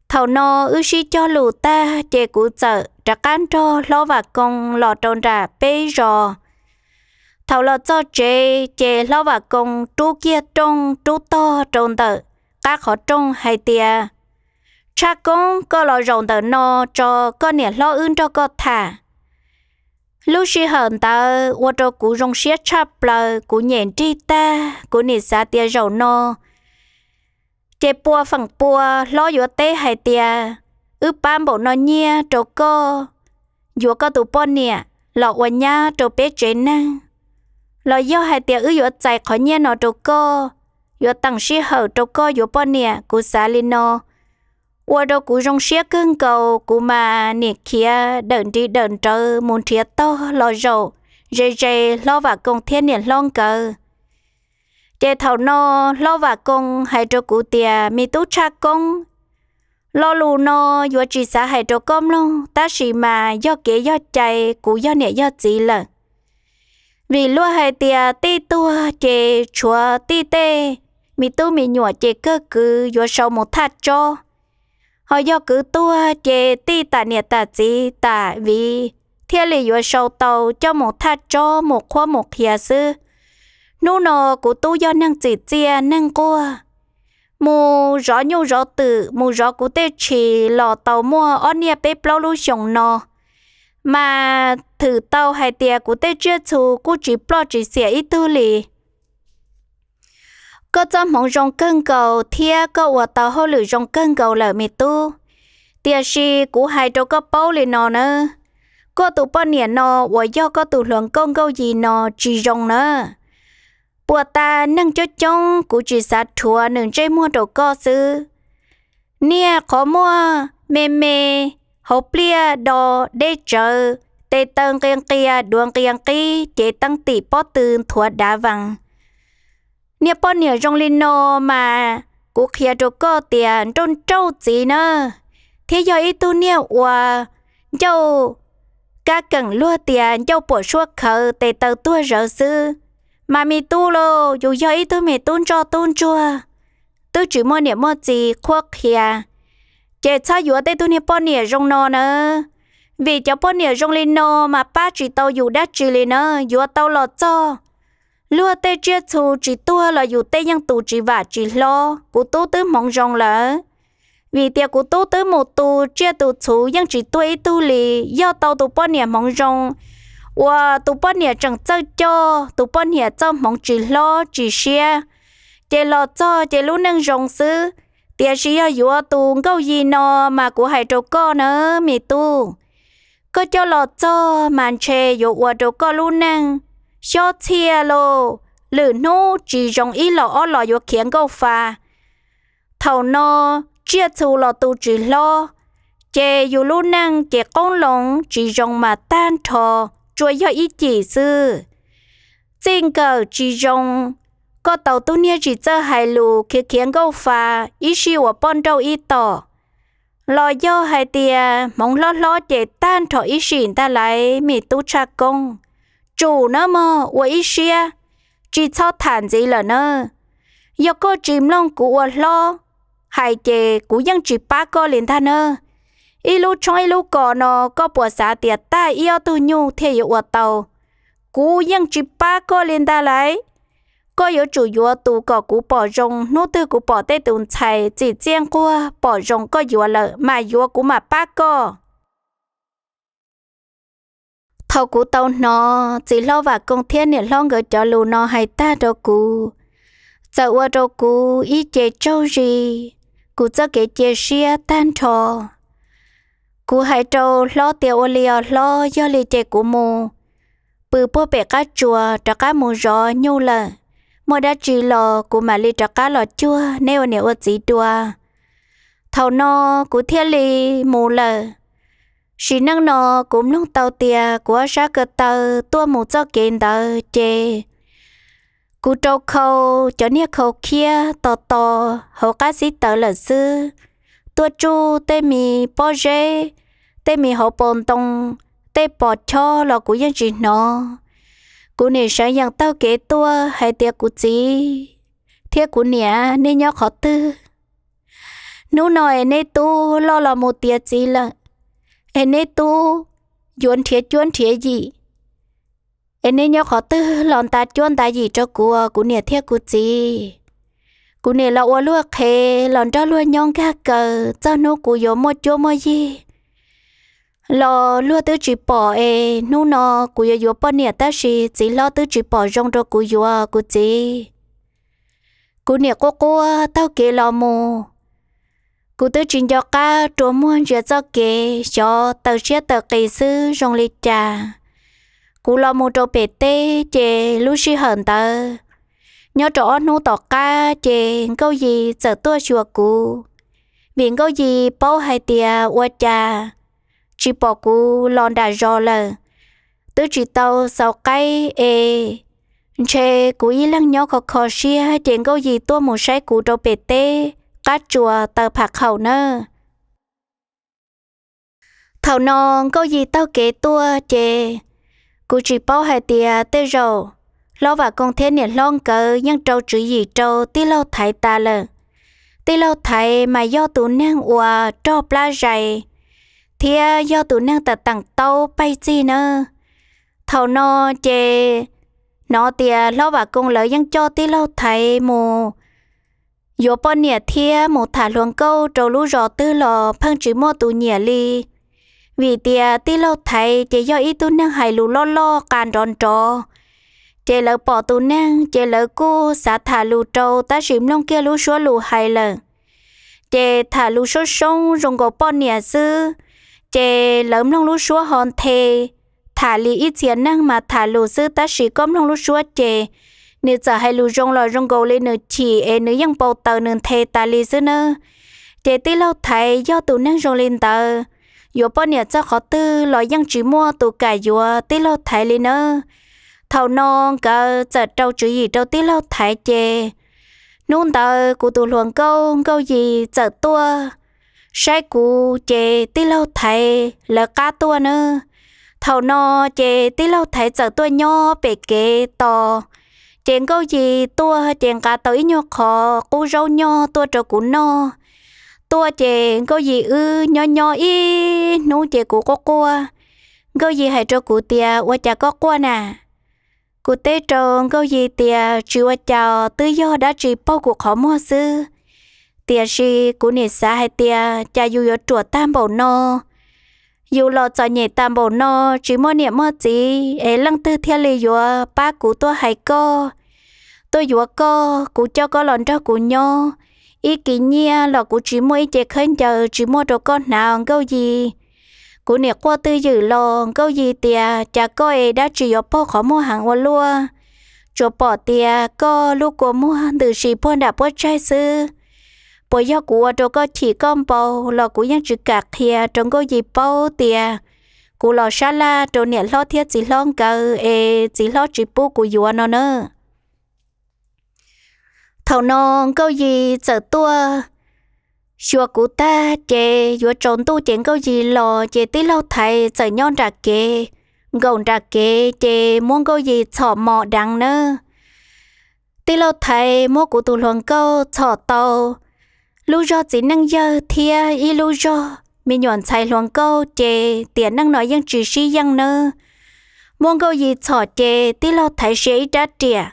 Thaum no wb sib cog lus tag ces kuv txawm rov qab nrog hlob Vam Koo los rau nram peb zos. Thaum los txog tsev ces hlob Vam Koo rub kiag rooj rub tog rau ntawm qab qhov rooj hais tias, Tshaj Koob, koj los zaum ntawm no tso, koj niam hlob wb nrog koj tham. Lub sij hawm ntawd ua rau kuv zoo siab tshaj plaws, kuv nyem nrig tag, kuv nim xav tias zaum no ces pua feem pua hlob yuav teb hais tias, Wb pab npaum no nyiaj rau koj yuav koj tus poj niam los ua nyab rau peb tsev neeg, los yog hais tias wb yuav txais qhov nyiaj no rau koj, yuav teem sij hawm rau koj yuav poj niam, kuv xav li no. Ua rau kuv zoo siab kawg nkaus, kuv mas nim khiav dawm nri dawm nrawv mus nrhiav tog los zaum ze ze hlob Vam Koo thiab niam hlob nkawd. Ces thaum no hlob Vam Koo hais rau kuv tias, Me tub Tshaj Koob, lo lus no yuav tsis xav hais rau koj mloog, tab sis mas yog kev yog cai, kuv yog niam yog txiv lawm. Vim luag hais tias tij tuag ces tshuav tij tej me tub me nyuam ces kawg kwv yuav sau mus thaj tsob. Ho yog kwv tuag ces tij tam niam tam txiv tam viv thiaj li yuav sau tau coj mus thaj tsob mus qhuab mus qhia xwb. Hnub no kuv tub yog neeg txim txiaj neeg nquag, mus zov nyuj zov twm mus zov kuv tej tshis los tau muaj ob niaj peb plaub lub xyoos no, mas thwm tau hais tias kuv tej tsiaj txhu kuj tsis ploj tsis xiam ib tug li. Koj txoj hmoov zoo kawg nkaus thiab koj ua tau hauj lwm zoo kawg nkaus lawm me tub. Tiam sis kuv hais rau koj paub li no nawb, koj tus poj niam no uas yog koj tus hluas nkauj Nkauj Yi no tsis zoo na. Puas tas neeg coob coob kuv tsis xav rhuav nws ntsej muag rau koj xwb. Niag qhov muag me me, hauv pliaj do deb tsawv, tes taw nqia nqia duav nqia nqib, cev teeb tim pob tw nthuav dav vees. Niag poj niam zoo li no mas kuv qhia rau koj tias nrauj nrauj txiv na, thiab yog ib tug niag ua ncauj kab keem luag tias ncauj puam suab khawv tes taw tuag zawv xwb. Mas me tub lauj, yus yog ib tug me tub ntsoj tub ntsuag, twb tsis muaj niam muaj txiv qhuab qhia, ces txhob yuav tej tug niag poj niam zoo no na. Vim cov poj niam zoo li no mas pab tsis tau yus dab tsi li na. Yuav tau los txog luag tej tsiaj txhu tsis tuag los yus tej yeej tus tsis vam tsis hlob. Kuv tub twb hmoov zoo lawm, vim tias kuv tub twb mus tu tsiaj tu txhu yeej tsis tuag ib tug li. Yog tau tus poj niam hmoov zoo uas tus poj niam tseem txawj coj, tus poj niam txoj hmoov tsis hlob tsis siab, ces los txog ces lub neej zoo xwb. Tiam sis yog yuav tus Nkauj Yi no mas kuv hais rau koj na me tub, koj coj los txog mas ntshe yuav ua rau koj lub neej xyob txhiaj lauj, lwm hnub tsis zoo ib los ob los yuav khiav nkauj fa. Thaum no tsiaj txhu los tu tsis hlob, ces yus lub neej ces qoob loo tsis zoo mas tag nrho, tsuas yog ib cim xwb. Txij nkawm tsis zoo, koj tau tub niag tsis txawj hais lus khiav khiav nkauj fa, ib sij uas poj nrauj ib tom, los yog hais tias hmoov hlob hlob ces tag nrho ib sim ntag lauj me tub Tshaj Koob. Tsum nawb mog, ua ib siab, tsis txhob tham ntxiv lawm nawb. Yog koj tsis mloog kuv ua hlob hais ces kuv yeej tsis pab koj li ntag nawb. Ib lub tshoob ib lub kos no koj puas xav tias tag ib ob tug nyuj thiaj yuav ua tau? Kuv yeej tsis pab koj li ntag lauj. Koj yuav tsum yuav tus kom kuv pom zoo, hnub twg kuv pom tej tus ntxhais txim txiaj nquag pom zoo koj yuav lawm mas yuav kuv mam pab koj. Thaum kuv tau hnov txiv hlob Vam Kooj thiab niam hlob nkawd cov lus no hais tag rau kuv, txawm ua rau kuv ib ce tsaug zis, kuv txoj kev cia siab tag nrho. Kuv hais rau hlob tias ua li os hlob, yog li ces kuv mus pw puag pem qab tsuas rov qab mus zov nyuj lawm. Muaj dab tsi los kuv mam li rov qab los cuag neb ua niam ua txiv dua. Thaum no kuv thiaj li mus lawm. Sim neej no kuv mloog tau tias kuv ob sab ko taw tuaj mus txoj kev ntawd ces kuv rau khau cov niag khau khiab tos tos hauv qab xib taws lawm xwb. Tuaj tsuj tej me pob zeb, tej me hauv paus ntoo, tej pos chob los kuv yeej tsis hnov. Kuv niam sawv yees taug kev tuaj hais tias, Kuv txiv thiab kuv niam, neb nyob qhov twg? Hnub no es neb tub loj los mus tiav txiv lawm, es neb tub yuav nrhiav cuab nrhiav yim, es neb nyob qhov twg los nta cuab nta yim rau kuv, kuv niam thiab kuv txiv. Kuv niam los ua luag qhev los nrog luag nyob nkag kaws, txog hnub kuv yuav muaj cuab muaj yig los luag twb tsis pom, es hnub no kuv yuav yuav poj niam tab sis txiv hlob twb tsis pom zoo rau kuv yuav, kuv txiv. Kuv niam quaj quaj taug kev los mus. Kuv twb tsis nco qab rua muag ntsia txoj kev, xyov taws siab taws qis xwb zoo li cas. Kuv los mus rau pem teb ces lub sij hawm ntawd, nyob rau ob hnub tom qab ces Nkauj Yis txawm tuaj xyuas kuv, vim Nkauj Yis paub hais tias ua cas tsis pom kuv los nram zos lawm, twb tsis tau xaus qaib es ntshe kuv ib leeg nyob kho kho siab, ces Nkauj Yis tuaj mus saib kuv rau pem teb qab tsuas taws pham qhaum nawb. Thaum no Nkauj Yis taug kev tuaj ces kuv tsis paub hais tias tej zaum hlob Vam Koos thiab niam hlob nkawd yeej rau tswv yim rau tij laug Thaiv tas lawm. Tij laug Thaiv mas yog tus neeg uas rog plab zais thiab yog tus neeg tawm teem taub pais txig nawb. Thaum no ces hnov tias hlob Vam Koos lawv yeej coj tij laug Thaiv mus yuav poj niam thiab mus tham hluas nkauj rau lub zos twg los pheej tsis muaj tus nyiam li. Vim tias tij laug Thaiv ces yog ib tug neeg hais lus loj loj qa nrov nrov, ces lawv pom tus neeg ces lawv kuj xav tham lus rau tab sis mloog kiag lub suab lus hais lawm ces tham lus soob soob zoo nkaus poj niam xwb, ces lawv mloog lub suab ho nthe. Tham li ib txhia neeg mas tham lus xwb tab sis koj mloog lub suab ces nws txawm hais lus zoo los zoo nkaus li nws chim es nws yeej npau taws nws nthe tas li xwb nawb. Ces tij laug Thaiv yog tus neeg zoo li ntawd, yuav poj niam txog qhov twg los yeej tsis muaj tus kam yuav tij laug Thaiv li nawb. Thaum no nkawd txawm rau tswv yim rau tij laug Thaiv ces hnub ntawd kuv tus hluas nkauj Nkauj Yis txawm tuaj saib kuv ces tij laug Thaiv lawv qab tuaj nawb. Thaum no ces tij laug Thaiv txawm tuaj nyob pem kev tos, ces Nkauj Yis tuaj ces nqa tau ib nyuag qhov qub zaub nyoj tuaj rau kuv noj. Tuaj ces Nkauj Yis wb nyob nyob ib hnub ces kuv quaj quaj. Nkauj Yis hais rau kuv tias, Ua cas koj quaj na? Kuv teb rau Nkauj Yis tias, Tsis ua cas, twb yog dab tsi paug kuv qhov muag xwb. Tiam sis kuv nim xav hais tias cas yus yuav ruam tag npaum no, yus los txom nyem tag npaum no, tsis muaj niam muaj txiv es leej twg thiaj li yuav pab kuv tuaj hais koj, tuaj yuav koj, kuv coj koj los nrog kuv nyob. Ib kis nyiaj los kuv tsis muaj ib ce khaub ncaws tsis muaj rau koj hnav Nkauj Yis. Kuv nim quaj twj ywm los Nkauj Yis tias, Cas koj es dab tsi yuav paug qhov muag heev ua luaj? Tsuas pom tias koj lub kua muag ntws si puag nram puab tsaig xwb. Puas yog kuv ua rau koj chim koj npau los kuv yeej tsis kam qhia rau Nkauj Yis paub tias kuv los sab laj rau niam hlob thiab txiv hlob nkawd es txiv hlob tsis pub kuv yuav no na. Thaum no Nkauj Yis txawm tuaj xyuas kuv tag ces yuav tsaus ntuj ces Nkauj Yis los ces tij laug Thaiv txawm nyob nram kev, nkaum nram kev ces muab Nkauj Yis txhom mos deev nawb. Tij laug Thaiv muab kuv tus hluas nkauj txhom tau lub zog txiv neej yawg thiab ib lub zog me nyuam ntxhais hluas nkauj ces tiam neej no yeej tsis sib yeej nawb. Muab Nkauj Yis txhom ces tij laug Thaiv sia ib rab riam,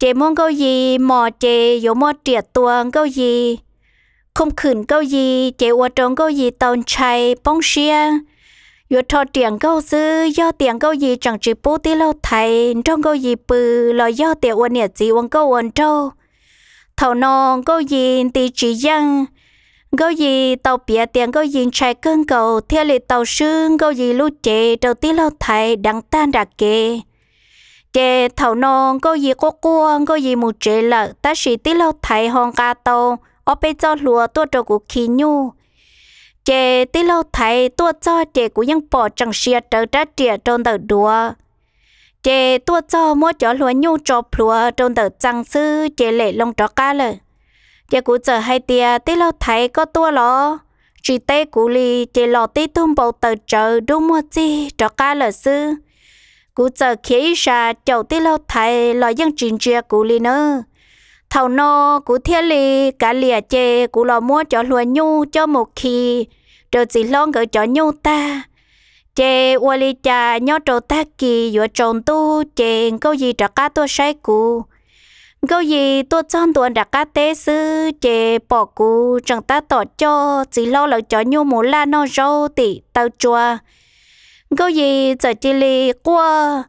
ces muab Nkauj Yis mos ces yuav muab riam tua Nkauj Yis, khooj khwm Nkauj Yis ces ua rau Nkauj Yis tau ntshai poob siab, yuav rho riam nkaug xwb. Yog tias Nkauj Yis tseem tsis pub tij laug Thaiv nrog Nkauj Yis pw los yog tias ua niam txiv ua nkauj ua nraug. Thaum no Nkauj Yis nti tsis yeej, Nkauj Yis tau piav tias Nkauj Yis ntshai kawg nkaus thiaj li tau swb Nkauj Yis lub cev rau tij laug Thaiv deev tag nram kev. Ces thaum no Nkauj Yis quaj quaj Nkauj Yis mus tsev lawm tab sis tij laug Thaiv ho nqa tau ob peb txoj hlua tuaj rau kuv khi nyuj. Ces tij laug Thaiv tuaj txog ces kuv yeej pom tseem sia rawv rab riam rau ntawm duav. Ces tuaj txog muab cov hlua nyuj tso plhuav rau ntawm txee xwb ces lem loo rov qab lawm. Ces kuv txawm hais tias, Tij laug Thaiv, koj tuaj los? Tsis teb kuv li ces los tib tug npau taws tsawv dub muag txig rov qab lawm xwb. Kuv txawm khiav ib sas caum tij laug Thaiv los yeej tsis ntsia kuv li nawb. Thaum no kuv thiaj li kav liam ces kuv los muab cov hlua nyuj coj mus khi rau txiv hlob nkawd cov nyuj tag. Ces ua li cas nyob rau tag kis yuav tsaus ntuj ces Nkauj Yis rov qab tuaj saib kuv. Nkauj Yis tuaj txog ntua nram qab teb xwb ces pom kuv tseem tab tom coj txiv hlob lawv cov nyuj mus laj noj zaub tim taw tsua. Nkauj Yis txawm cia li quaj,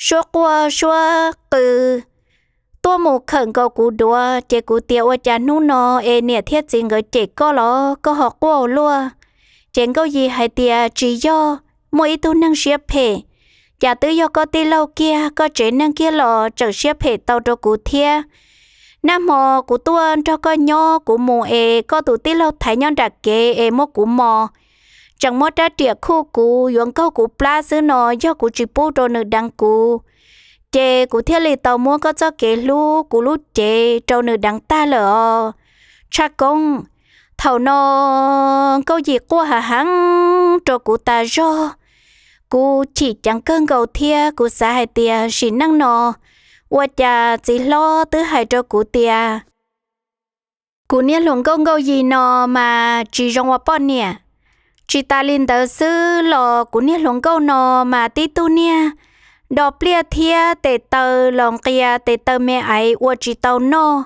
suab quaj suab qw tuaj mus khawm nkaus kuv duav, ces kuv tias, Ua cas hnub no es niam thiab txiv nkawd cem koj los koj ho quaj ua luaj? Ces Nkauj Yis hais tias, Tsis yog, muaj ib tug neeg siab phem, cas twb yog koj tij laug kiag, koj tsev neeg kiag los tseem siab phem tau rau kuv thiab. Nag hmo kuv tuaj nrog koj nyob, kuv mus es koj tus tij laug Thaiv nyob nram kev es muab kuv mos, tseem muab rab riam khuj kuv yuav nkaug kuv plab xwb no, yog kuv tsis pub rau nws deev kuv, ces kuv thiaj li tau muab koj txoj kev hlub kuv lub cev rau nws deev tag lawm os, Tshaj Koob. Thaum no Nkauj Yis quaj hav heev rau kuv tas zog. Kuv chim ceev kawg nkaus thiab kuv xav hais tias, Sim neej no ua cas txiv hlob twb hais rau kuv tias kuv niag hluas nkauj Nkauj Yis no mas tsis zoo ua poj niam? Tsis tas li ntawd xwb los kuv niag hluas nkauj no mas tib tug niag do pliaj thiab tes taw los nqia tes taw me aiv ua tsis tau noj.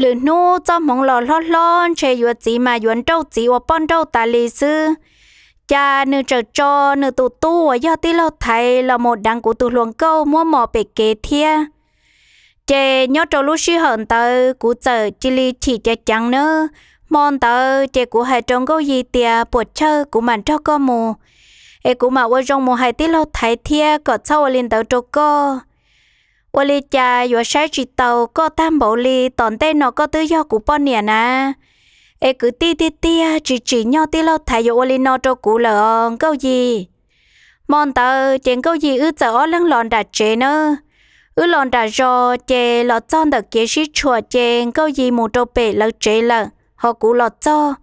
Lwm hnub txoj hmoov los hlob hlob ntshe yuav txiv mas yuav nrauj txiv ua poj nrauj tas li xwb. Cas nws tseem tso nws tus tub uas yog tij laug Thaiv los mus deev kuv tus hluas nkauj muab mos pem kev thiab. Ces nyob rau lub sij hawm ntawd kuv txawm cia li chim ceev ceev nawb. Hmo ntawd ces kuv hais rau Nkauj Yis tias, Puas chawj kuv mam nrog koj mus, es kuv mam ua zoo mus hais tij laug Thaiv thiab kom txhob ua li ntawd rau koj. Ua li cas yuav saib tsis taus koj tag npaum li, tom ntej no koj twb yog kuv poj niam na. Es kwv tij tiag tiag tsis tsim nyog tij laug Thaiv yuav ua li no rau kuv lawm os Nkauj Yis. Hmo ntawd ces Nkauj Yis wb txawm ob leeg los nram tsev nawb. Wb los nram zos ces los txog ntawm kev sib tshuam ces Nkauj Yis mus rau pem lawv tsev lawm, ho kuv los txog.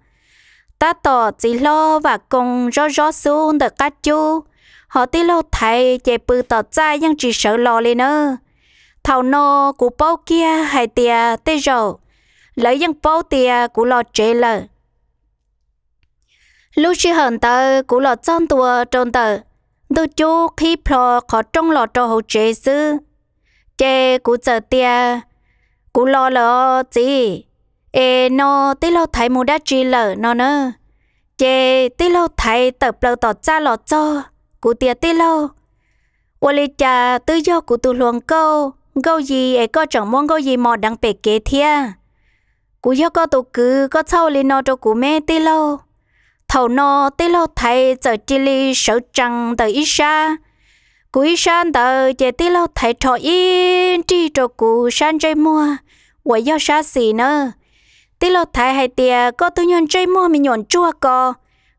Tab tom txiv hlob Vam Koos zob zob xub ntawm qab cub, ho tij laug Thaiv ces pw tom txaj yeej tsis sawv los li nawb. Thaum no kuv paub kiag hais tias tej zaum lawv yeej paub tias kuv los tsev lawm. Lub sij hawm ntawd kuv los txog ntua rau ntawm ntuj cub qhib plho qhov rooj los rau hauv tsev xwb, ces kuv txawm tias, Kuv los lawm os txiv, es no tij laug Thaiv mus dab tsi lawm no na? Ces tij laug Thaiv tawm plaws tom txaj los txog. Kuv tias, Tij laug, ua li cas twb yog kuv tus hluas nkauj Nkauj Yis es koj tseem muab Nkauj Yis mos deev pem kev thiab? Kuv yog koj tus kwv, koj txhob ua li no rau kuv me tij laug. Thaum no tij laug Thaiv txawm cia li sawv tsees ntawm ib sab, kuv ib sab ntawd ces tij laug Thaiv rho ib nrig rau kuv sab ntsej muag uas yog sab xis nawb. Tij laug Thaiv hais tias, Koj tus nyuag ntsej muag me nyuam ntsuag ko,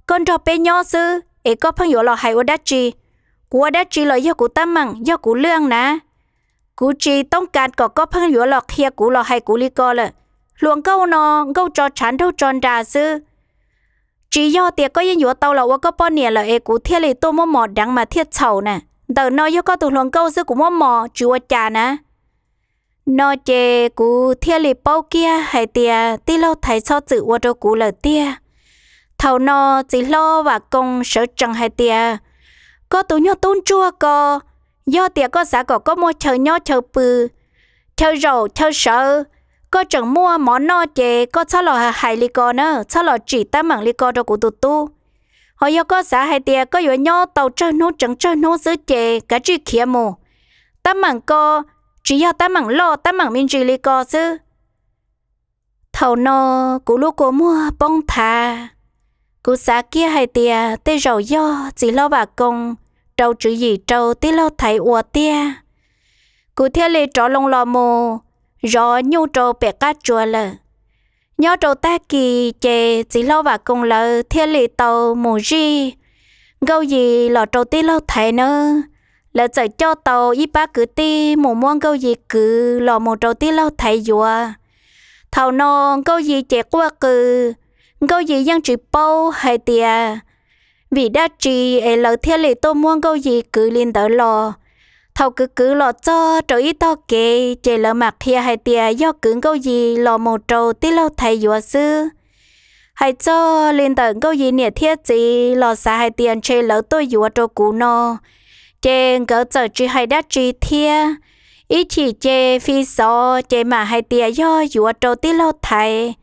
koj nrog peb nyob xwb es koj pheej yuav los hais ua dab tsi? Kuv ua dab tsi los yog kuv tab meeg, yog kuv lwj na. Kuv tsis toob kas kom koj pheej yuav los qhia kuv los hais kuv li ko lawm. Hluas nkauj no nkauj tso tshav nraug tso nra xwb. Tsis yog tias koj yeej yuav tau los ua koj poj niam lawm es kuv thiaj li tuaj muab mos deev mas thiaj txhaum na. Ntawm no yog koj tus hluas nkauj xwb, kuv muab mos tsis ua cas na. No ces kuv thiaj li paub kiag hais tias tij laug Thaiv txhob txwm ua rau kuv lawm tiag. Thaum no txiv hlob Vam Koos sawv tsees hais tias, Koj tus nyuag tub ntsuag ko, yog tias koj xav kom koj muaj chaw nyob chaw pw, chaw zaum chaw sawv, koj tseem muaj mov noj ces koj txhob los hais li ko na, txhob los tsim teeb meem li ko rau kuv tus tub. Ho yog koj xav hais tias koj yuav nyob tau tsawg hnub tseev tsawg hnub xwb ces kav tsij khiav mus. Teeb meem ko tsis yog teeb meem loj, teeb meem me ntsis li ko xwb. Thaum no kuv lub kua muag poob nthav. Kuv xav kiag hais tias tej zaum yog txiv hlob Vam Koos rau tswv yim rau tij laug Thaiv ua tiag. Kuv thiaj li rov loo los mus zov nyuj rau pem qab tsua lawm. Nyob rau tag kis ces txiv hlob Vam Koos lawv thiaj li tau mus zij Nkauj Yis los rau tij laug Thaiv nawb. Lawv txawm coj tau ib pab kwv tij mus muab Nkauj Yis kwv los mus rau tij laug Thaiv yuav. Thaum no Nkauj Yis ces quaj qw. Nkauj Yis yeej tsis paub hais tias vim dab tsi es lawv thiaj li tuaj muab Nkauj Yis kwv li ntawd los. Thaum kwv kwv los txog rau ib tog kev ces lawv mam qhia hais tias yog kwv Nkauj Yis los mus rau tij laug Thaiv yuav xwb. Hais txog li ntawm Nkauj Yis niam thiab txiv los xav hais tias ntshe lawv tuaj yuav rau kuv no, ces nkawd txawm tsis hais dab tsi thiab. Ib chim ces fi xov ces mam hais tias yog yuav rau tij laug Thaiv,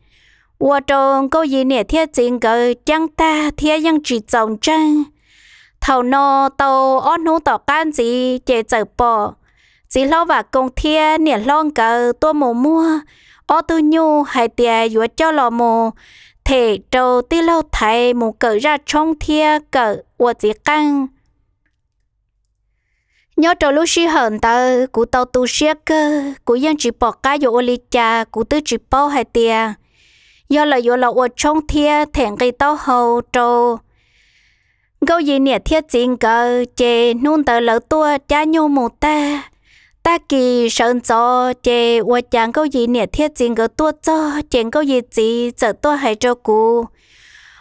ua rau Nkauj Yis niam thiab txiv nkawd ceeb tag thiab yeej tsis txaus ntseeg. Thaum no tau ob hnub tom qab ntxiv ces txawm pom txiv hlob Vam Koos thiab niam hlob nkawd tuaj mus muag ob tug nyuj hais tias yuav coj los mus them rau tij laug Thaiv mus kawm zaj tshoob thiab kawm ua txiv qeej. Nyob rau lub sij hawm ntawd kuv tau tu siab kawg, kuv yeej tsis pom qab yuav ua li cas, kuv twb tsis paub hais tias yog lawv yuav los ua tshoob thiab them nqi taub hau rau Nkauj Yis niam thiab txiv nkawd, ces hnub ntawd lawv tuaj cab nyuj mus tag. Tag kis sawv ntxov ces ua cas Nkauj Yis niam thiab txiv nkawd tuaj txog ces Nkauj Yis txiv txawm tuaj hais rau kuv,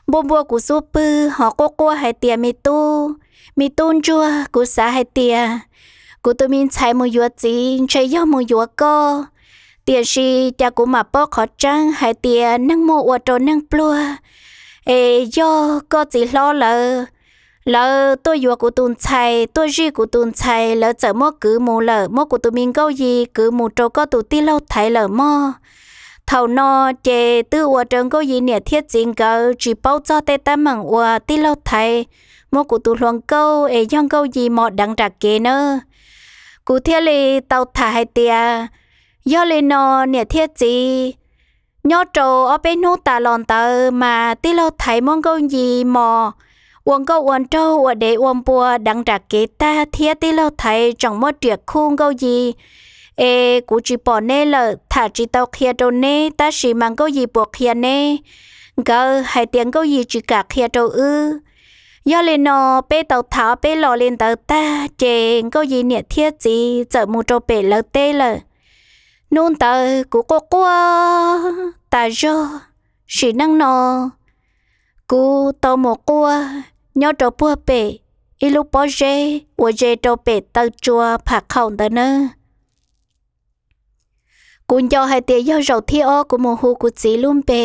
npuaj npuaj kuv xub pwg ho quaj quaj hais tias, Me tub, me tub ntsuag, kuv xav hais tias kuv tus me ntxhais mus yuav txiv ntshe yog mus yuav koj, tiam sis cas kuv mam paub qhov tseeb hais tias neeg muaj ua rau neeg pluag, es yog koj txiv hlob lawv, lawv tuaj yuav kuv tus ntxhais, tuaj zij kuv tus ntxhais, lawv txawm muab kwv mus lawm, muab kuv tus me Nkauj Yis kwv mus rau koj tus tij laug Thaiv lawm mog. Thaum no ces twb ua rau Nkauj Yis niam thiab txiv nkawd tsis paub txog tej teeb meem uas tij laug Thaiv muab kuv tus hluas nkauj es yog Nkauj Yis mos deev nram kev nawb. Kuv thiaj li tau tham hais tias, Yog li no niam thiab txiv, nyob rau ob peb hnub tas los ntawd mas tij laug Thaiv muab Nkauj Yis mos ua nkauj ua nraug ua dev ua npua deev nram kev tag thiab tij laug Thaiv tseem muab riam khuj Nkauj Yis, es kuv tsis pom neb lawm, tham tsis tau qhia rau neb, tab sis mas Nkauj Yis puas qhia neb? Nkawd hais tias Nkauj Yis tsis kam qhia rau wb. Yog li no peb tau tham ob peb los li ntawd tag ces Nkauj Yis niam thiab txiv txawm mus rau pem lawv teb lawm. Hnub ntawd kuv quaj quaj tas zog, sim neej no kuv tau mus quaj nyob rau puag pem ib lub pob zeb uas ze rau pem taw tsua Pham Qhaum ntawd nawb. Kuv nco hais tias yog zaum thib ob kuv mus hu kuv txiv lub npe,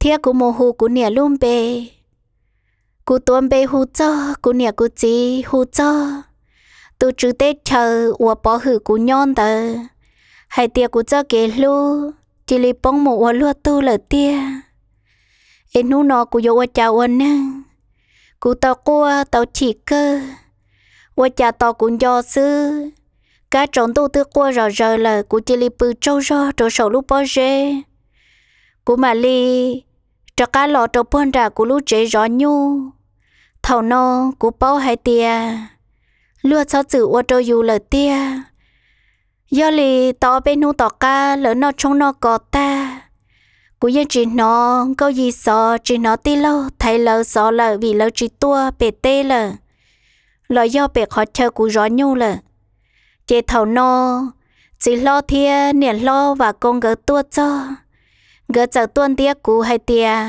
thiab kuv mus hu kuv niam lub npe. Kuv tuav npe hu txog kuv niam kuv txiv, hu txog tus tswv teb chaws uas pov hwm kuv nyob ntawd, hais tias kuv txoj kev hlub cia li poob mus ua luag tug lawm tiag. Es hnub no kuv yuav ua cas ua neeg? Kuv tau quaj tau chim kawg, ua cas tos kuv nco xwb, kab tsaus ntuj twb quaj zom zaws lawm, kuv cia li pw tsaug zog rau saum lub pob zeb. Kuv mam li rov qab los rau puag nram kuv lub tsev zov nyuj. Thaum no kuv paub hais tias luag txhob txwm ua rau yus lawm tiag. Yog li tau ob peb hnub tom qab lawv noj tshoob noj kos tag, kuv yeej tsis hnov Nkauj Yis xov, tsis hnov tij laug Thaiv lawv xov lawm vim lawv tsis tuaj pem teb lawm, los yog pem qhov chaw kuv zov nyuj lawm. Ces thaum no txiv hlob thiab niam hlob Vam Koos nkawd tuaj txog, nkawd txawm tuaj ntiab kuv hais tias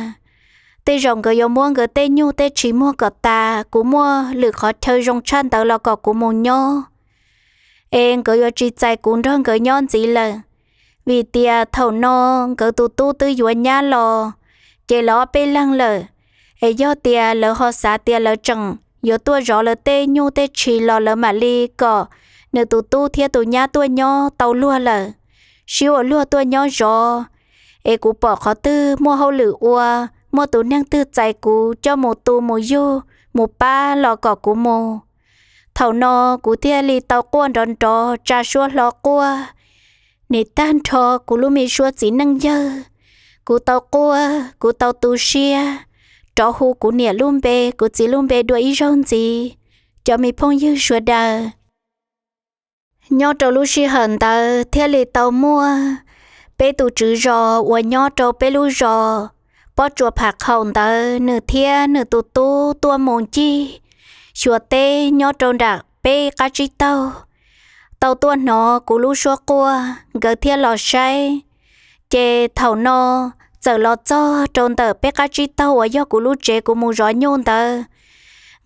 tej zaum nkawd yuav muab nkawd tej nyuj tej tshis muag kom tas, kuv muaj lwm qhov chaw zoo tshaj ntawd los kom kuv mus nyob, es nkawd yuav tsis txais kuv nrog nkawd nyob ntxiv lawm, vim tias thaum no nkawd tus tub twb yuav nyab los ces lawv ob peb leeg lawm. Es yog tias lawv ho xav tias lawv tseem yuav tuaj zov lawv tej nyuj tej tshis los lawv mam li kom nws tus tub thiab tus nyab tuaj nyob tau luag lawm, sib ua luag tuaj nyob zov. Es kuv pom qhov twg muaj hauj lwm ua, muaj tus neeg twg txais kuv coj mus tu mus yug mus pab los kom kuv mus. Thaum no kuv thiaj li tau quaj nrov nrov tsa suab hlo quaj, nim tag nrho kuv lub me suab txiv neej yawg. Kuv tau quaj, kuv tau tu siab, rov hu kuv niam lub npe, kuv txiv lub npe dua ib zaug ntxiv, cov me phooj ywg sawv daws. Nyob rau lub sij hawm ntawd thiaj li tau muaj peb tus tswv zos uas nyob rau peb lub zos Pob Tsuas Pham Qhaum ntawd, nws thiab nws tus tub tuaj mus ncig xyuas teb nyob rau nram peb qab tsib taug. Tau tuaj hnov kuv lub suab quaj, nkawd thiaj los saib. Ces thaum no txawm los txog rau ntawm peb qab tsib taug uas yog kuv lub tsev kuv mus zov nyuj ntawd.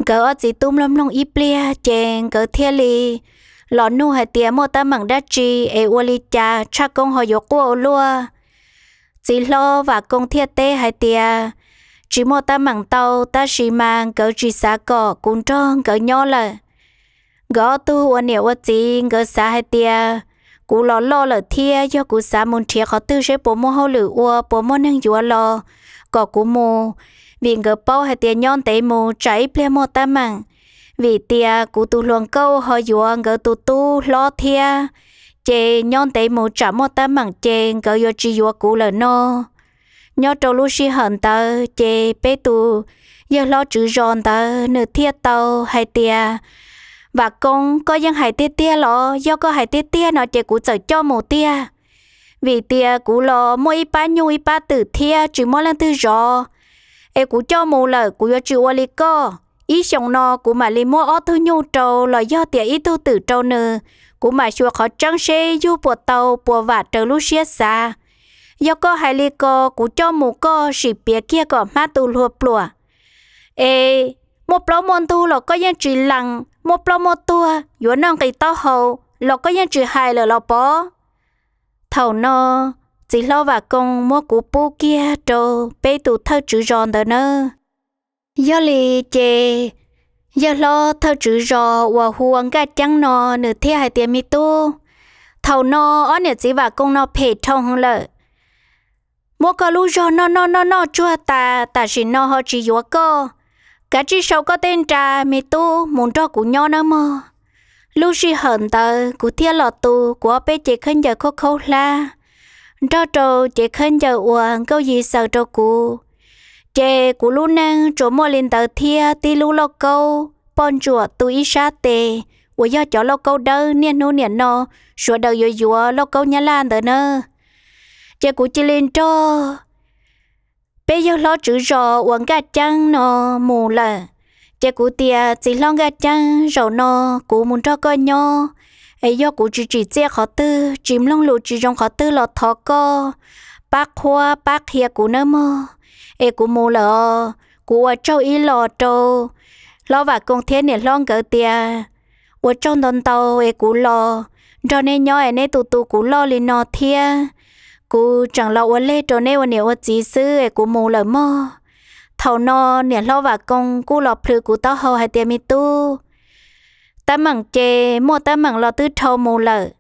nkawd ob txiv tub mloog mloog ib pliag ces nkawd thiaj li los nug hais tias muaj teeb meem dab tsi es ua li cas Tshaj Koob ho yuav quaj ua luaj. Txiv hlob Vam Koos thiaj teb hais tias tsis muaj teeb meem ntau, tab sis mas nkawd tsis xav kom kuv nrog nkawd nyob lawm. Nkawd ob tug ua niam ua txiv nkawd xav hais tias kuv los loj lawm thiab, yog kuv xav mus nrhiav qhov twg seb puas muaj hauj lwm ua, puas muaj neeg yuav los kom kuv mus, vim nkawd paub hais tias nyob ntev mus tsam ib pliag muaj teeb meem, vim tias kuv tus hluas nkauj ho yuav nkawd tus tub hlob thiab, ces nyob ntev mus tsam muaj teeb meem ces nkawd yuav tsis yuav kuv lawm no. Nyob rau lub sij hawm ntawd ces peb tus yawg hlob tswv zos ntawd nws thiaj tau hais tias, Vam Koos, koj yeej hais tiag tiag los? Yog koj hais tiag tiag no ces kuv txawm coj mus tiag, vim tias kuv los muaj ib pab nyuj ib pab twm thiab tsis muaj leej twg zov, es kuv coj mus lawm kuv yuav tsis ua li koj. Ib xyoos no kuv mam li muab ob tug nyuj rau los yog tias ib tug twm rau nws, kuv mam xyuas qhov tseeb seb yug puas tau puas vam raws lub siab xav. Yog koj hais li ko kuv coj mus koj sim piav kiag kom hmab tu hlua pluam. Es muaj plaub muaj ntug los koj yeej tsis lees, muaj ploj muaj tuag yuav noj nqis taub hau los koj yeej tsis hais lawm los pov? Thaum no txiv hlob Vam Koos muab kuv pub kiag rau peb tus thawj tswv zos ntawd nawb. Yog li ces yawg hlob thawj tswv zos uas hu ua Nkaj Ceeb no nws thiaj hais tias, Me tub, thaum no ob niam txiv Vam Koos no phem dhau heev lawm. Muab koj lub zog noj noj noj noj tsuag tas, tam sim no ho tsis yuav koj. Kav tsij sau koj tej nra me tub mus nrog kuv nyob nawb mog. Lub sij hawm ntawd kuv thiaj los tu kuv ob peb cev khaub ncaws khaub khaub hlab nrog rau cev khaub ncaws uas Nkauj Yi xaws rau kuv. Ces kuv lub neej tsuas muaj li ntawd thiab tib lub lauj kaub poj ntsuam tu ib sab tes uas yog cov lauj kaub dawb niaj hnub niam no sawv daws yuav yuav lauj kaub Nyab Laj ntawd nawb. Ces kuv cia li nrog peb yawg hlob tswv zos uas Nkaj Ceeb no mus lawm. Ces kuv tias, Txiv hlob Nkaj Ceeb, zaum no kuv mus nrog koj nyob, es yog kuv tsis tsim txiaj qhov twg, tsis mloog lus tsis zoo qhov twg los thov koj pab qhuab pab qhia kuv nawb mog, es kuv mus lawm os. Kuv ua tsaug ib los rau hlob Vam Koos thiab niam hlob nkawd tias, Ua tsaug ntau ntau es kuv los nrog neb nyob es neb tu tu kuv loj li no thiab, kuv tseem los ua leg rau neb ua niam ua txiv xwb es kuv mus lawm mog. Thaum no niam hlob Vam Koos kuj los plhws kuv taub hau hais tias, Me tub, teeb meem ces muaj teeb meem los twb dhau mus lawm,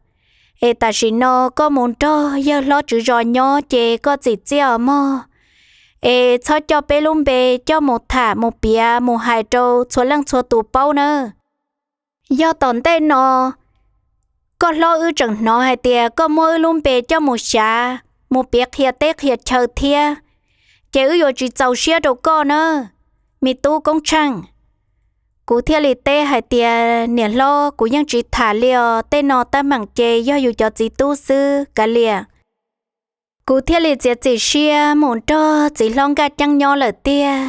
es tam sim no koj mus nrog yawg hlob tswv zos nyob ces koj txim txiaj os mog. Es txhob coj peb lub npe coj mus tham mus piav mus hais rau txhua leej txhua tus paub nawb. Yog tom ntej no koj hlob wb tseem hnov hais tias koj muab wb lub npe coj mus xyav mus piav qhia teb qhia chaw thiab, ces wb yuav tsis txaus siab rau koj nawb, me tub Koob Tsheej. Kuv thiaj li teb hais tias, Niam hlob, kuv yeej tsis tham li os, tej no teeb meem ces yog yus cov txiv tub xwb kav liam. Kuv thiaj li txiav txim siab mus nrog txiv hlob Nkaj Ceeb nyob lawm tiag.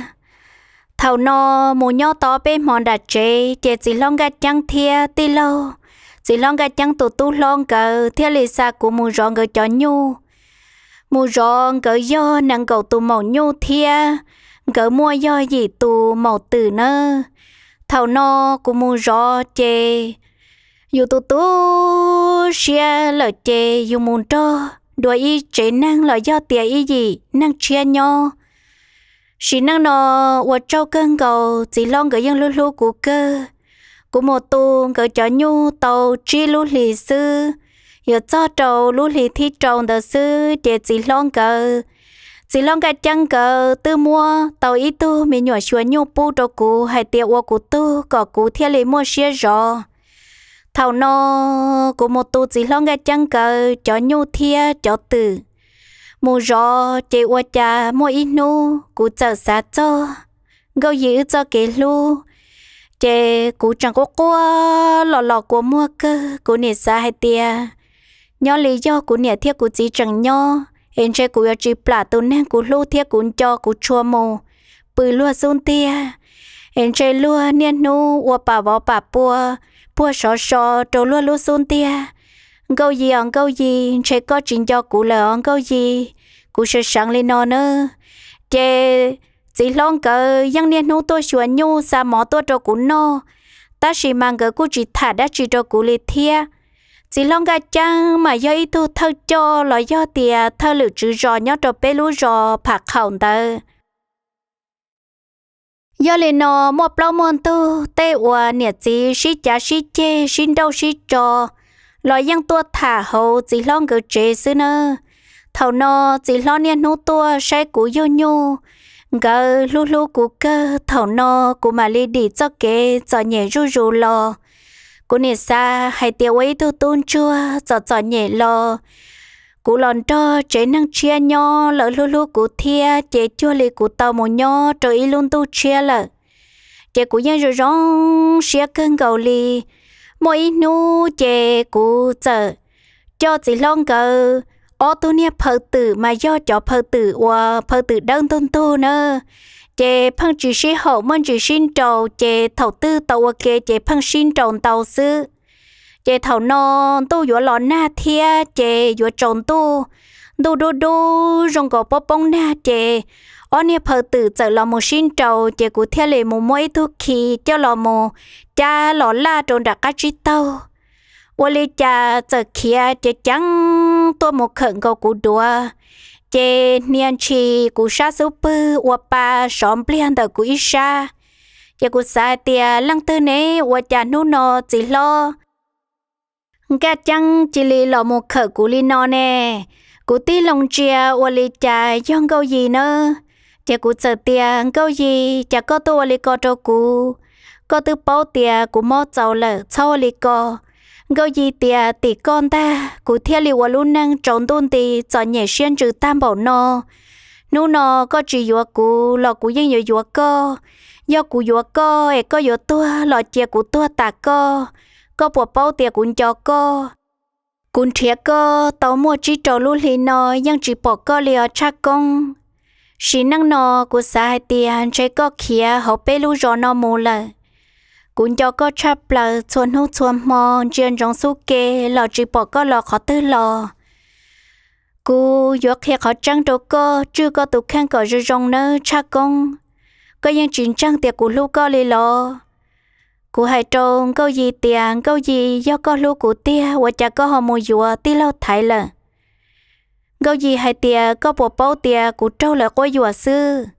Thaum no mus nyob tau peb hmo nram tsev ces txiv hlob Nkaj Ceeb thiab tij laug txiv hlob Nkaj Ceeb tus tub hlob nkawd thiaj li xa kuv mus zov nkawd cov nyuj, mus zov nkawd yog nees nkaum tus maum nyuj thiab nkawd muaj yog yim tus maum twm nawb. Thaum no kuv mus zov ces yus tu tu siab lawm ces yus mus nrog dua ib tsev neeg los yog tias ib yim neeg tshiab nyob. Sim neej no ua tsaug kawg nkaus, txiv hlob nkawd yeej hlub hlub kuv kawg. Kuv mus tu nkawd cov nyuj tau tsib lub hlis xwb, yuav txog rau lub hli thib rau ntawd xwb ces txiv hlob nkawd, txiv hlob Nkaj Ceeb nkawd twb muab tau ib tug me nyuam xyuas nyuj pub rau kuv hais tias ua kuv tug kom kuv thiaj li muaj siab zov. Thaum no kuv mus tu txiv hlob Nkaj Ceeb nkawd cov nyuj thiab cov twm mus zov ces ua cas muaj ib hnub kuv txawm xav txog Nkauj Yi wb txoj kev hlub, ces kuv tseem quaj quaj los los kua muag kawg. Kuv nim xav hais tias nyob li yog kuv niam thiab kuv txiv tseem nyob es ntshe kuv yuav tsis plam tus neeg kuv hlub thiab kuv nco kuv tshua mus pw luag xub ntiag, es ntshe luag niaj hnub ua pam vov pam pua puag sov so rau luag lub xub ntiag. Nkauj Yi os Nkauj Yi, ntshe koj tsis nco kuv lawm os Nkauj Yi, kuv seev seev li no nawb. Ces Txiv hlob nkawd yeej niaj hnub tuaj xyuas nyuj xa mov tuaj rau kuv noj, tab sis mas nkawd kuj tsis tham dab tsi rau kuv li thiab. Txiv hlob Nkaj Ceeb mas yog ib tug thawj coj los yog tias thawj lwm tswv zos nyob rau peb lub zos Pham Qhaum ntawd. Yog li no, muaj plaub muaj ntug tej uas niam txiv sib cav sib ceg sib nrauj sib tso los yeej tuaj tham hauv txiv hlob nkawd tsev xwb nawb. Thaum no txiv hlob niaj hnub tuaj saib kuv yug nyuj, nkawd hlub hlub kuv kawg. Thaum no kuv mam li dim txoj kev txom nyem zuj zus los. Kuv nim xav hais tias ua ib tug tub ntsuag txom txom nyem los kuv los nrog tsev neeg tshiab nyob, lawv hlub hlub kuv thiab, ces cuag li kuv tau mus nyob rau ib lub ntuj tshiab lawm. Ces kuv yeej zoo zoo siab kawg nkaus li. Muaj ib hnub ces kuv txawm coj txiv hlob nkawd ob tug niag phaw twm mas yog cov phaw twm uas phaw twm dawb ntug ntug nawb, ces pheej tsis sib haum, muaj ntsis sib nraus, ces thaum twg tau ua ke ces pheej sib nraus ntau xwb. Ces thaum no ntuj yuav los nag thiab ces yuav tsaus ntuj, ntuj dub dub zoo nkaus poob poob nag, ces ob niag phaw twm txawm los mus sib nraus, ces kuv thiaj li mus muab ib tug khi coj los mus cab los laj rau nram qab tsib taug. Ua li cas txawm khiav ceev ceev tuaj mus khawm nkaus kuv duav, ces hnia ntshis kuv sab xub pwg ua pa sov npliag ntawm kuv ib sab. Ces kuv xav hais tias leej twg ne, ua cas hnub no txiv hlob Nkaj Ceeb cia li los mus khawm kuv li no ne? Kuv tig loo ntsia ua li cas yog Nkauj Yis nawb. Ces kuv txawm tias, Nkauj Yis, cas koj tuaj ua li ko rau kuv? Koj twb paub tias kuv mob txaus lawm, txhob ua li ko. Nkauj Yis tias, Tim koj ntag kuv thiaj li ua lub neej tsaus ntuj nti txom nyem siab ntsws tag npaum no. Hnub no koj tsis yuav kuv los kuv yeej yuav yuav koj. Yog kuv yuav koj es koj yuav tuag los cia kuv tuag tas koj. Koj puas paub tias kuv nco koj? Kuv nrhiav koj tau muaj tsib rau lub hli no yeej tsis pom koj li os Tshaj Koob. Sim neej no kuv xav hais tias ntshe koj khiav hauv peb lub zos no mus lawm. Kuv nco koj tshaj plaws, txhua hnub txhua hmo ntsia ntsoov xub ke los tsis pom koj los qhov twg los. Kuv yuav qhia qhov tseeb rau koj, tswj koj tus kheej kom zoo zoo nawb Tshaj Koob. Koj yeej tsis ntseeg tias kuv hlub koj li los? Kuv hais rau Nkauj Yis tias, Nkauj Yis, yog koj hlub kuv tiag ua cas koj ho mus yuav tij laug Thaiv lawm? Nkauj Yis hais tias, Koj puas paub tias kuv raug lawv quab yuam xwb?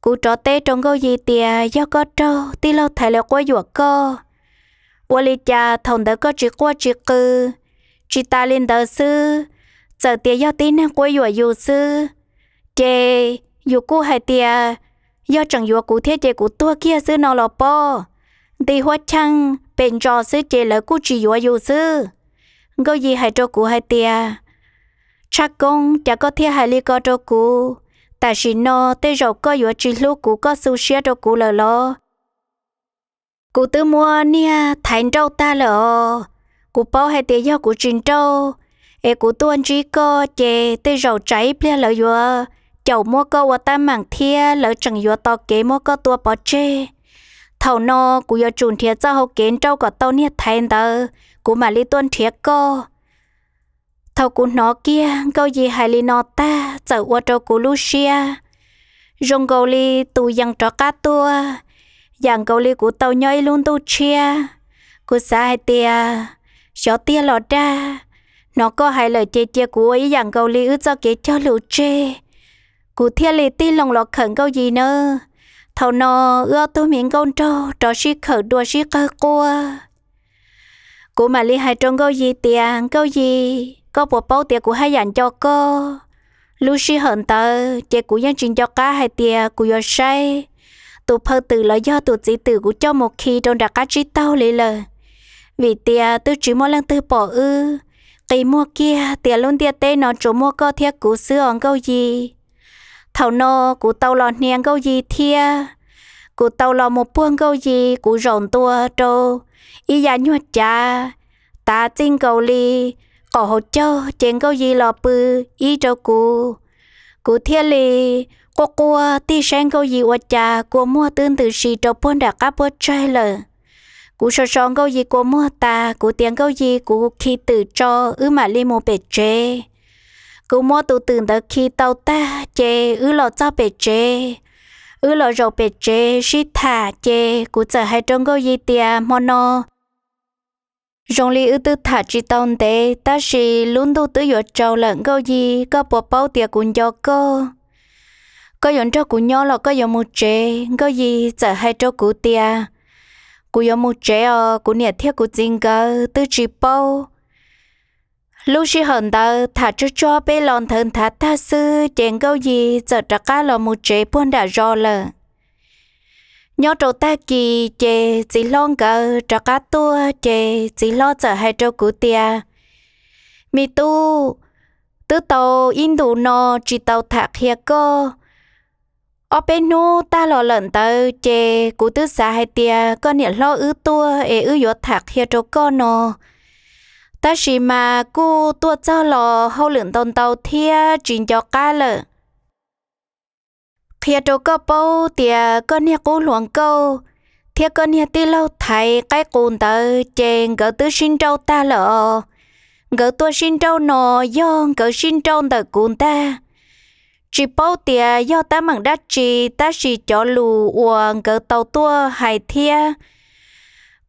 Kuv rov teb rau Nkauj Yis tias, Yog koj raug tij laug Thaiv lawv quab yuam koj, ua li cas thaum ntawd koj tsis quaj tsis qw? Tsis tas li ntawd xwb, txawm tias yog tib neeg quab yuam yus xwb, ces yus kuj hais tias, Yog tseem yuav kuv thiab ces kuv tuag kiag xwb no los pob. Nti huab cheej pem ntsos xwb ces lawv kuj tsis yuav yus xwb. Nkauj Yis hais rau kuv hais tias, Tshaj Koob, cas koj thiaj hais li ko rau kuv? Tam sim no tej zaum koj yuav tsis hlub kuv, koj xu siab rau kuv lawm los? Kuv twb muab niag Thaiv nrauj tag lawm os. Kuv paub hais tias yog kuv tsis nrauj es kuv tuaj ntsib koj ces tej zaum tsam ib pliag lawv yuav caum muab koj ua tab meeg thiab lawv tseem yuav tos kev muab koj tua pov tseg. Thaum no kuv yuav tsum nrhiav txoj hau kev nrauj kom tau niag Thaiv ntawd, kuv mam li tuaj nrhiav koj. Thaum kuv hnov kiag Nkauj Yis hais li no tag txawm ua rau kuv lub siab zoo nkaus li tus yees rov qab tuaj, yam nkaus li kuv tau nyob ib lub ntuj tshiab. Kuv xav hais tias, Xyov tiag los dag, hnov koj hais lawm ces cia kuv ua ib yam nkaus li wb txoj kev cog lus tseg. Kuv thiaj li tig loo los khawm Nkauj Yis nawb. Thaum no wb ob tug me nkauj nraug rov sib khawm dua sib qawg quaj. Kuv mam li hais rau Nkauj Yis tias, Nkauj Yis, koj puas paub tias kuv haj yam nco koj? Lub sij hawm ntawd ces kuv yeej tsis nco qab hais tias kuv yuav saib tus phaw twm los yog tus txiv twm kuv coj mus khi rau nram qab tsib taug li lawm, vim tias twb tsis muaj leej twg pom wb. Qi muag kiag tias lub ntiaj teb no tsuas muaj koj thiab kuv xwb os Nkauj Yis. Thaum no kuv tau los hnia Nkauj Yis thiab, kuv tau los mus puag Nkauj Yis, kuv zaum ntua rau ib yav nyuag cav, tav txij nkaus li qaum hauv caug ces Nkauj Yis los pw ib rau kuv. Kuv thiaj li quaj quaj tig saib Nkauj Yis ua cas kua muag twb ntws si rau puag nram qab puab tsaig lawm. Kuv so so Nkauj Yis kua muag tas, kuv tias, Nkauj Yis, kuv khi twm tso, wb mam li mus pem tsev. Kuv muab tus twm ntawd khi tau tag ces wb los txog pem tsev. Wb los zaum pem tsev sib tham ces kuv txawm hais rau Nkauj Yi tias hmo no zoo li wb twb tham tsis tau ntev tab sis lub ntuj twb yuav tsaus lawm Nkauj Yi, koj puas paub tias kuv nco koj? Koj yuav nrog kuv nyob los koj yuav mus tsev? Nkauj Yi txawm hais rau kuv tias kuv yuav mus tsev os, kuv niam thiab kuv txiv nkawd twb tsis paub. Lub sij hawm ntawd tham tsuag tsuag peb los nthawv nthav tag xwb ces Nkauj Yi txawm rov qab los mus tsev puag nram zos lawm. Nyob rau tag kis ces txiv hlob nkawd rov qab tuaj ces txiv hlob txawm hais rau kuv tias, me tub, twb tau ib ntus no tsis tau tham qhia koj. Ob peb hnub tag los lawm ntawd ces kuv twb xav hais tias koj niam hlob wb tuaj es wb yuav tham qhia rau koj no, tab sis mas kuj tuaj txog los hauj lwm ntau ntau thiab tsis nco qab lawm. Qhia rau koj paub tias koj niag qub hluas nkauj thiab koj niag tij laug thaiv qaib qus ntawd ces nkawd twb sib nrauj tag lawm os. Nkawd tuaj sib nrauj no yog nkawd sib nrauj ntawm kuv ntag. Tsis paub tias yog teeb meem dab tsi tab sis cov lus uas nkawd tau tuaj hais thiab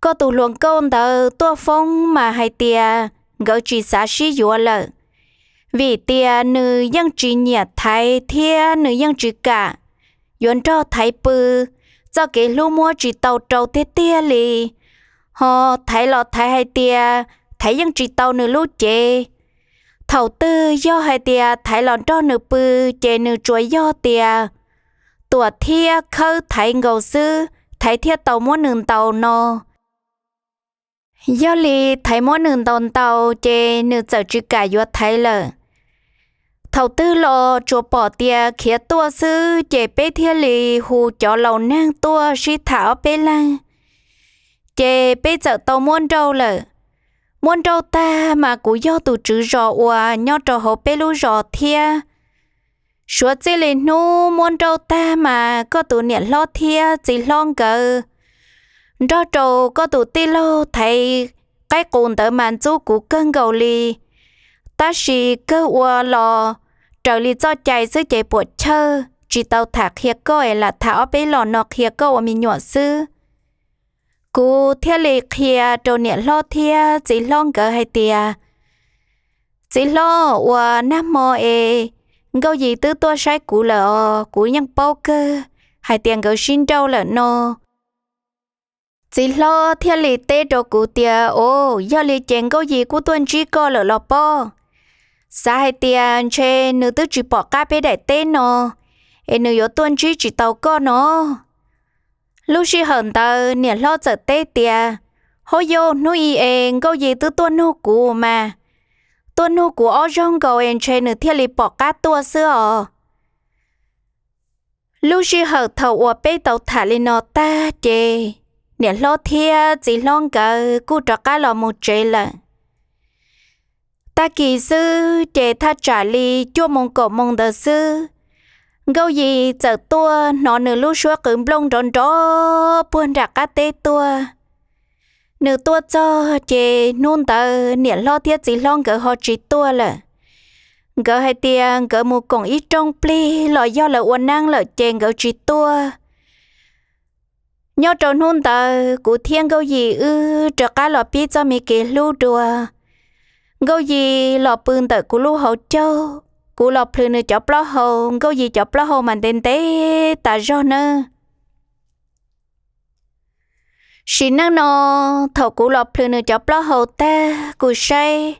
koj tus hluas nkauj ntawd tuaj foob mas hais tias nkawd tsis xav sib yuav lawm, vim tias nws yeej tsis nyiam thaiv thiab nws yeej tsis kam yuav nrog thaiv pw, txoj kev hlub muab tsis tau rau tiag tiag li. Ho thaiv los thaiv hais tias thaiv yeej tsis tau nws lub cev. Thaum twg yog hais tias thaiv los nrog nws pw ces nws tsuas yog tias tuam thiab khawb thaiv nkaus xwb, thaiv thiaj tau muab nws ntaus no. Yog li thaiv muab nws ntaus ntaus ces nws txawm tsis kam yuav thaiv lawm. Thaum twg los tsuas pom tias khiav tuaj xwb ces peb thiaj li hu cov laus neeg tuaj sib tham ob peb leeg, ces peb txawm tau muab nrauj lawm. Muab nrauj tag mas kuv yog tus tswv zos uas nyob rau hauv peb lub zos thiab. Suav txij li hnub muab nrauj tag mas koj tus niam hlob thiab txiv hlob nkawd nrog rau koj tus tij laug thaiv qaib qus ntawd mas ntxub kuv kawg nkaus li. Tab sis kawg ua los raws li txoj cai xwb ces puam chawj tsis tau tham qhia koj es lam tham ob peb los no qhia koj ua me nyuam xwb. Kuv thiaj li qhia rau niam hlob thiab txiv hlob nkawd hais tias, txiv hlob, uas nag hmo es Nkauj Yis twb tuaj saib kuv lawm os, kuv yeej paub kawg hais tias nkawd sib nrauj lawm no. Txiv hlob thiaj li teb rau kuv tias, o, yog li ces Nkauj Yis kuj tuaj ntsib koj lawm los pob? Xav hais tias ntshe nws twb tsis pom qab peb daim teb no es nws yuav tuaj ntsib tsis tau koj no. Lub sij hawm ntawd niam hlob txawm teb tias, hauj yauj, hnub i es Nkauj Yis twb tuaj nug kuv mas, tuaj nug kuv ob zaug nkaus es ntshe nws thiaj li pom qab tuaj xwb os. Lub sij hawm thaum uas peb tau tham li no tag ces niam hlob thiab txiv hlob nkawd kuj rov qab los mus tsev lawm. Tag kis xwb ces thaj tsam li cuaj moos kaum moos ntawd xwb, Nkauj Yis txawm tuaj hnov nws lub suab qw nplooj nrov nrov puag nram qab teb tuaj. Nws tuaj txog ces hnub ntawd niam hlob thiab txiv hlob nkawd ho tsis tuaj lawm. Nkawd hais tias nkawd mus koom ib rooj plig los yog lawv ua neeb lawm ces nkawd tsis tuaj. Nyob rau hnub ntawd kuv thiab Nkauj Yis wb rov qab los pib txoj me kev hlub dua. Nkauj Yis los pw ntawm kuv lub hauv caug, kuv los plhws nws cov plaub hau, Nkauj Yis cov plaub hau mas ntev ntev tas zog nawb. Sim neej no, thaum kuv los plhws nws cov plaub hau tag kuv saib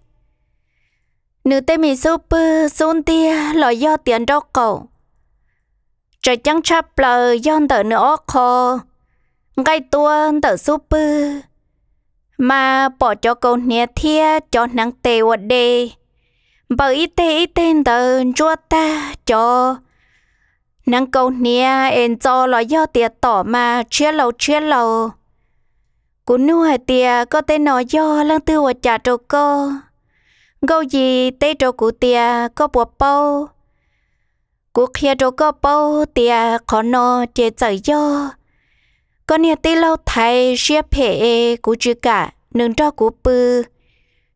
nws tej me xub pwg xub ntiag los yog tias nraub qaum, tseem ceeb tshaj plaws yog ntawm nws ob qho nqaij tuab ntawm xub pwg, mas pom cov kaus hniav thiab cov hneev tes uas de npaws ib teg ib teg ntawd ntsuab tag cov hneev kaus hniav es ntxo los yog tias tom mas tshiab laus tshiab laus. Kuv nug hais tias, koj tej no yog leej twg ua cas rau koj? Nkauj Yis teb rau kuv tias, koj puas paub? Kuv qhia rau koj paub tias qhov no ces txawm yog koj niag tij laug thaiv siab phem es kuv tsis kam nws nrog kuv pw.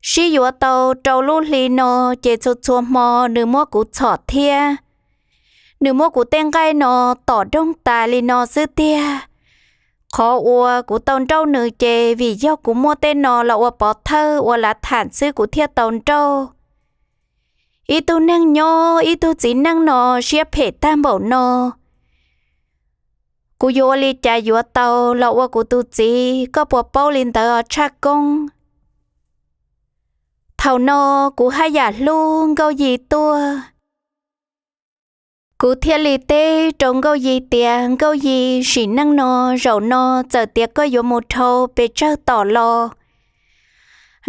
Sib yuav tau rau lub hli no ces txhua txhua hmo nws muab kuv txhom thiab Nws muab kuv tej nqaij no tom doog tas li no xwb tiag. Qhov uas kuv tau nrauj nws ces vim yog kuv muaj tej no los ua pov thawj ua lav tham xwb kuv thiaj tau nrauj. Ib tug neeg nyob ib tug txiv neej no siab phem tag npaum no, kuv yuav ua li cas yuav tau los ua kuv tus txiv, koj puas paub li ntawd os Tshaj Koob? Thaum no kuv haj yam hlub Nkauj Yi tuaj. Kuv thiaj li teb rau Nkauj Yi tias, Nkauj Yi, sim neej no, zaum no txawm tias koj yuav mus dhau pes tsawg tom los,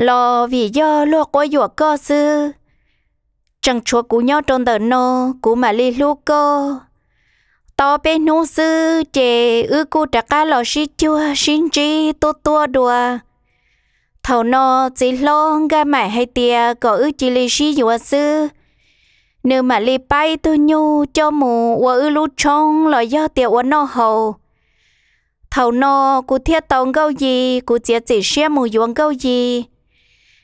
los vim yog luag quab yuam koj xwb, tseem tshuav kuv nyob rau ntawm no, kuv mam li hlub koj. Tau peb hnub xwb ces wb kuj rov qab los sib cuag sib ntsib tuab tuab dua. Thaum no txiv hlob Nkaj Maim hais tias kom wb cia li sib yuav xwb, nws mam li pab ib tug nyuj coj mus ua wb lub tshoob los yog tias ua noj haus. Thaum no kuv thiaj tau Nkauj Yi, kuv txiav txim siab mus yuav Nkauj Yi.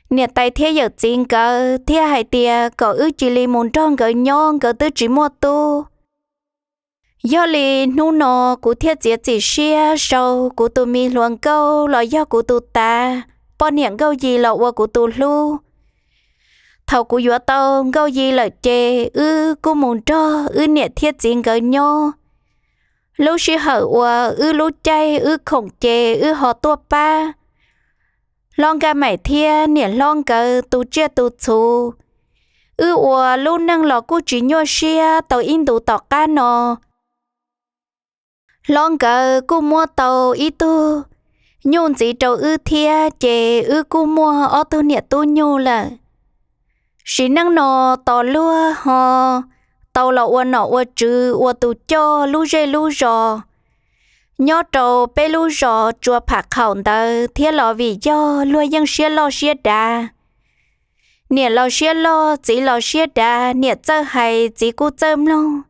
Niam tais thiab yawm txiv nkawd thiaj hais tias kom wb cia li mus nrog nkawd nyob, nkawd twb tsis muaj tub. Yog li hnub no kuv thiaj txiav txim siab sau kuv tus me hluas nkauj los yog kuv tus tav, poj niam Nkauj Yi los ua kuv tus hlub. Thaum kuv yuav tau Nkauj Yi lawm ces wb kuj mus nrog wb niam thiab txiv nkawd nyob. Lub sij hawm uas wb lub caij wb khoom ces wb ho tuaj pab hlob Nkaj Maim thiab niam hlob nkawd tu tsiaj tu txhu. Wb ua lub neej los kuj tsis nyuaj siab tau ib ntus tom qab no. Hlob nkawd kuj muab tau ib tug nyuj ntxiv rau wb thiab ces wb kuj muaj ob tug niam tub nyuj lawm. Sim neej no tos luag ho tau los ua nom ua tswv ua tus coj lub zej lub zos nyob rau peb lub zos Tsua Pham Khaum ntawd thiab los vim yog luag yeej siab loj siab dav. Niam los siab loj, txiv los siab dav, niam txawj hais txiv kuj txawj mloog.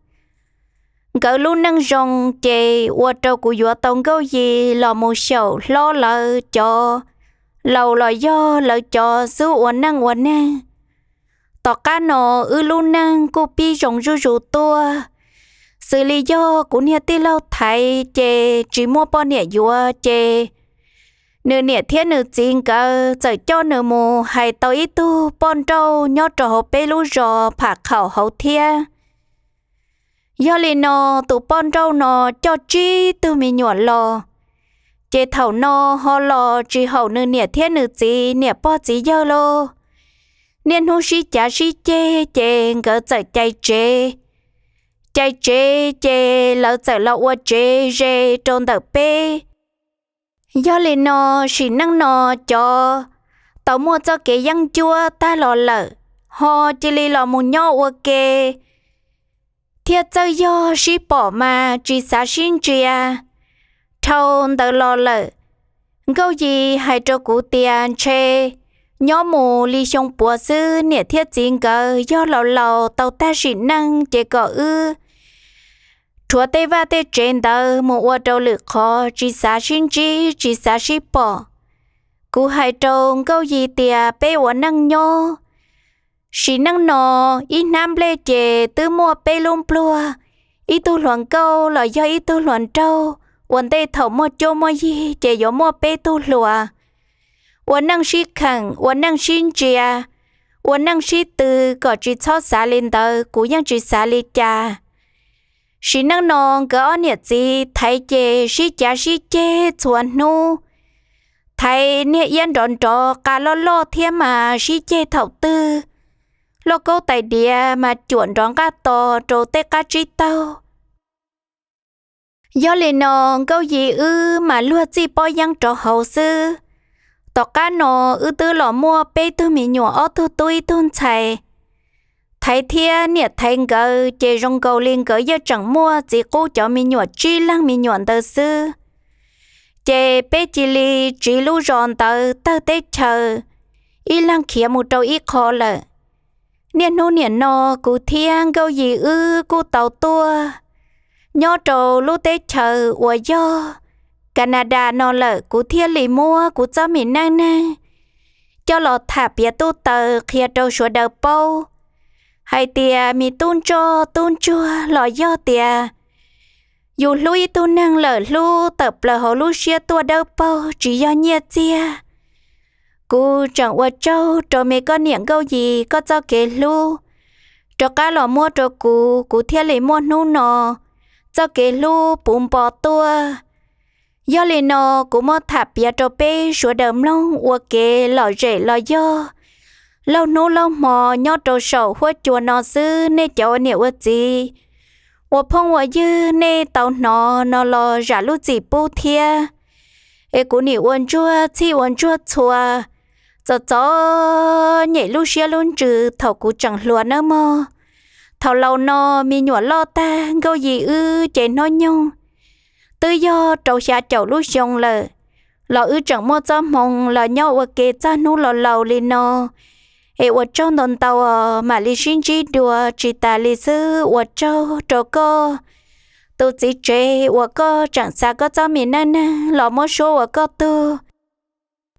Nkawd lub neej zoo ces ua rau kuv yuav tau Nkauj Yi los mus xyaum hlob lawv cov laus los yog lawv cov xub ua neej ua neeg. Tom qab no wb lub neej kuj pib zoo zuj zus tuaj. Xws li yog kuv niag tij laug Thaiv ces tsis muaj poj niam yuav ces nws niam thiab nws txiv nkawd txawm coj nws mus hais tau ib tug poj nrauj nyob rau hauv peb lub zos Pham Khaum hauv thiab. Yog li no tus poj nrauj no coj tsib tug me nyuam los, ces thaum no ho los tsis haum nws niam thiab nws txiv niam pog txiv yawg lauj. Niaj hnub sib cav sib ceg ces nkawd txawm cais tsev. Cais tsev ces lawv txawm los ua tsev ze rau ntawm peb. Yog li no sim neej no cov tau muaj txoj kev yeeb ncuab tag los lawm, ho cia li los mus nyob ua ke thiab txawj yog sib pom mas tsis xav sib ntsia. Dhau ntawd los lawm, Nkauj Yi hais rau kuv tias ntshe nyob mus li xyoo puav xwb niam thiab txiv nkawd yog laus laus tau tag sim neej ces kom wb rhuav tej vaj tej tsev ntawd mus ua rau lwm qhov, tsis xav sib ntsib tsis xav sib pom. Kuv hais rau Nkauj Yi tias peb ua neej nyob sim neej no ib hnab nplej ces twb muaj peb lub npluag, ib tug hluas nkauj los yog ib tug hluas nraug uas ntej thaum muaj cuab muaj yig ces yuav muaj peb tug hluas. Ua neej sib kheem, ua neej sib ntsia, ua neej sib tw kom tsis txhob xav li ntawd, kuv yeej tsis xav li cas. Sim neej no nkawd ob niam txiv Thaiv ces sib cav sib ceg txhua hnub. Thaiv niag iab nrov nrov qa loj loj thiab mas sib ceg thaum twg, lauj kaub tais diav mas cuam nrov nqaj to rau tej qab tsib taug. Yog li no Nkauj Yi wb mas luag txij pob yeeb rov hauv xwb. Tom qab no wb twb los muaj peb tug me nyuam, ob tug tub ib tug ntxhais. Thaiv thiab niam Thaiv nkawd ces zoo nkaus li nkawd yeej tseem muaj txiv qub cov me nyuam tsib leeg me nyuam ntawd xwb. Ces peb cia li tsiv lub zos ntawd tawg teb chaws, ib leeg khiav mus rau ib qho lawm. Niaj hnub niam no kuv thiab Nkauj Yi wb kuj tau tuaj nyob rau lub teb chaws uas yog Kanadas no lawm, kuv thiaj li muab kuv txoj me neej neeg coj los tham piav tuj taws qhia rau sawv daws paub. Hais tias me tub ntsoj tub ntsuag los yog tias yus hlub ib tug neeg lawm hlub tawm plaws hauv lub siab tuaj dawb paug tsis yog nyiaj txiag. Kuv tseem ua tsaug rau me koj niam Nkauj Yis koj txoj kev hlub rov qab los muab rau kuv, kuv thiaj li muaj hnub no txoj kev hlub puv npo tuaj. Yog li no, kuv muab tham piav rau peb sawv daws mloog ua kev lom zem los yog lauj hnub lauj hmo nyob rau saum huab cua no xwb. Nej cov ua niam ua txiv, ua phooj ua ywg, nej tau hnov no los zam lub txim pub thiab. Es kuv nim ua ntsuag txhij ua ntsuag txhua, txom txom nyem lub siab lub ntsws thaum kuv tseem hluas nawb mog. Thaum laus no me nyuam loj tag, Nkauj Yis wb ces hnub nyoog twb yog rau xya caum lub xyoo lawm, los wb tseem muaj txoj hmoo los nyob ua ke txog hnub laus laus li no. Es ua tsaug ntau ntau os, mam li sib ntsib dua tsis tas li xwb. Ua tsaug rau koj tus txiv tsev uas koj tseem xa koj txoj me neej neeg los muab suab ua koj tug.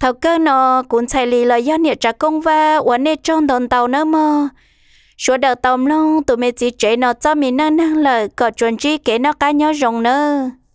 Thaum kawg no kuv Ntxhais Lis los yog niam Tsav Koob Vaj ua nej tsaug ntau ntau nawb mog. Sawv daws tau mloog tus me txiv tsev no txoj me neej neeg lawm kom tsuas ntsib kev noj qab nyob zoo nawb.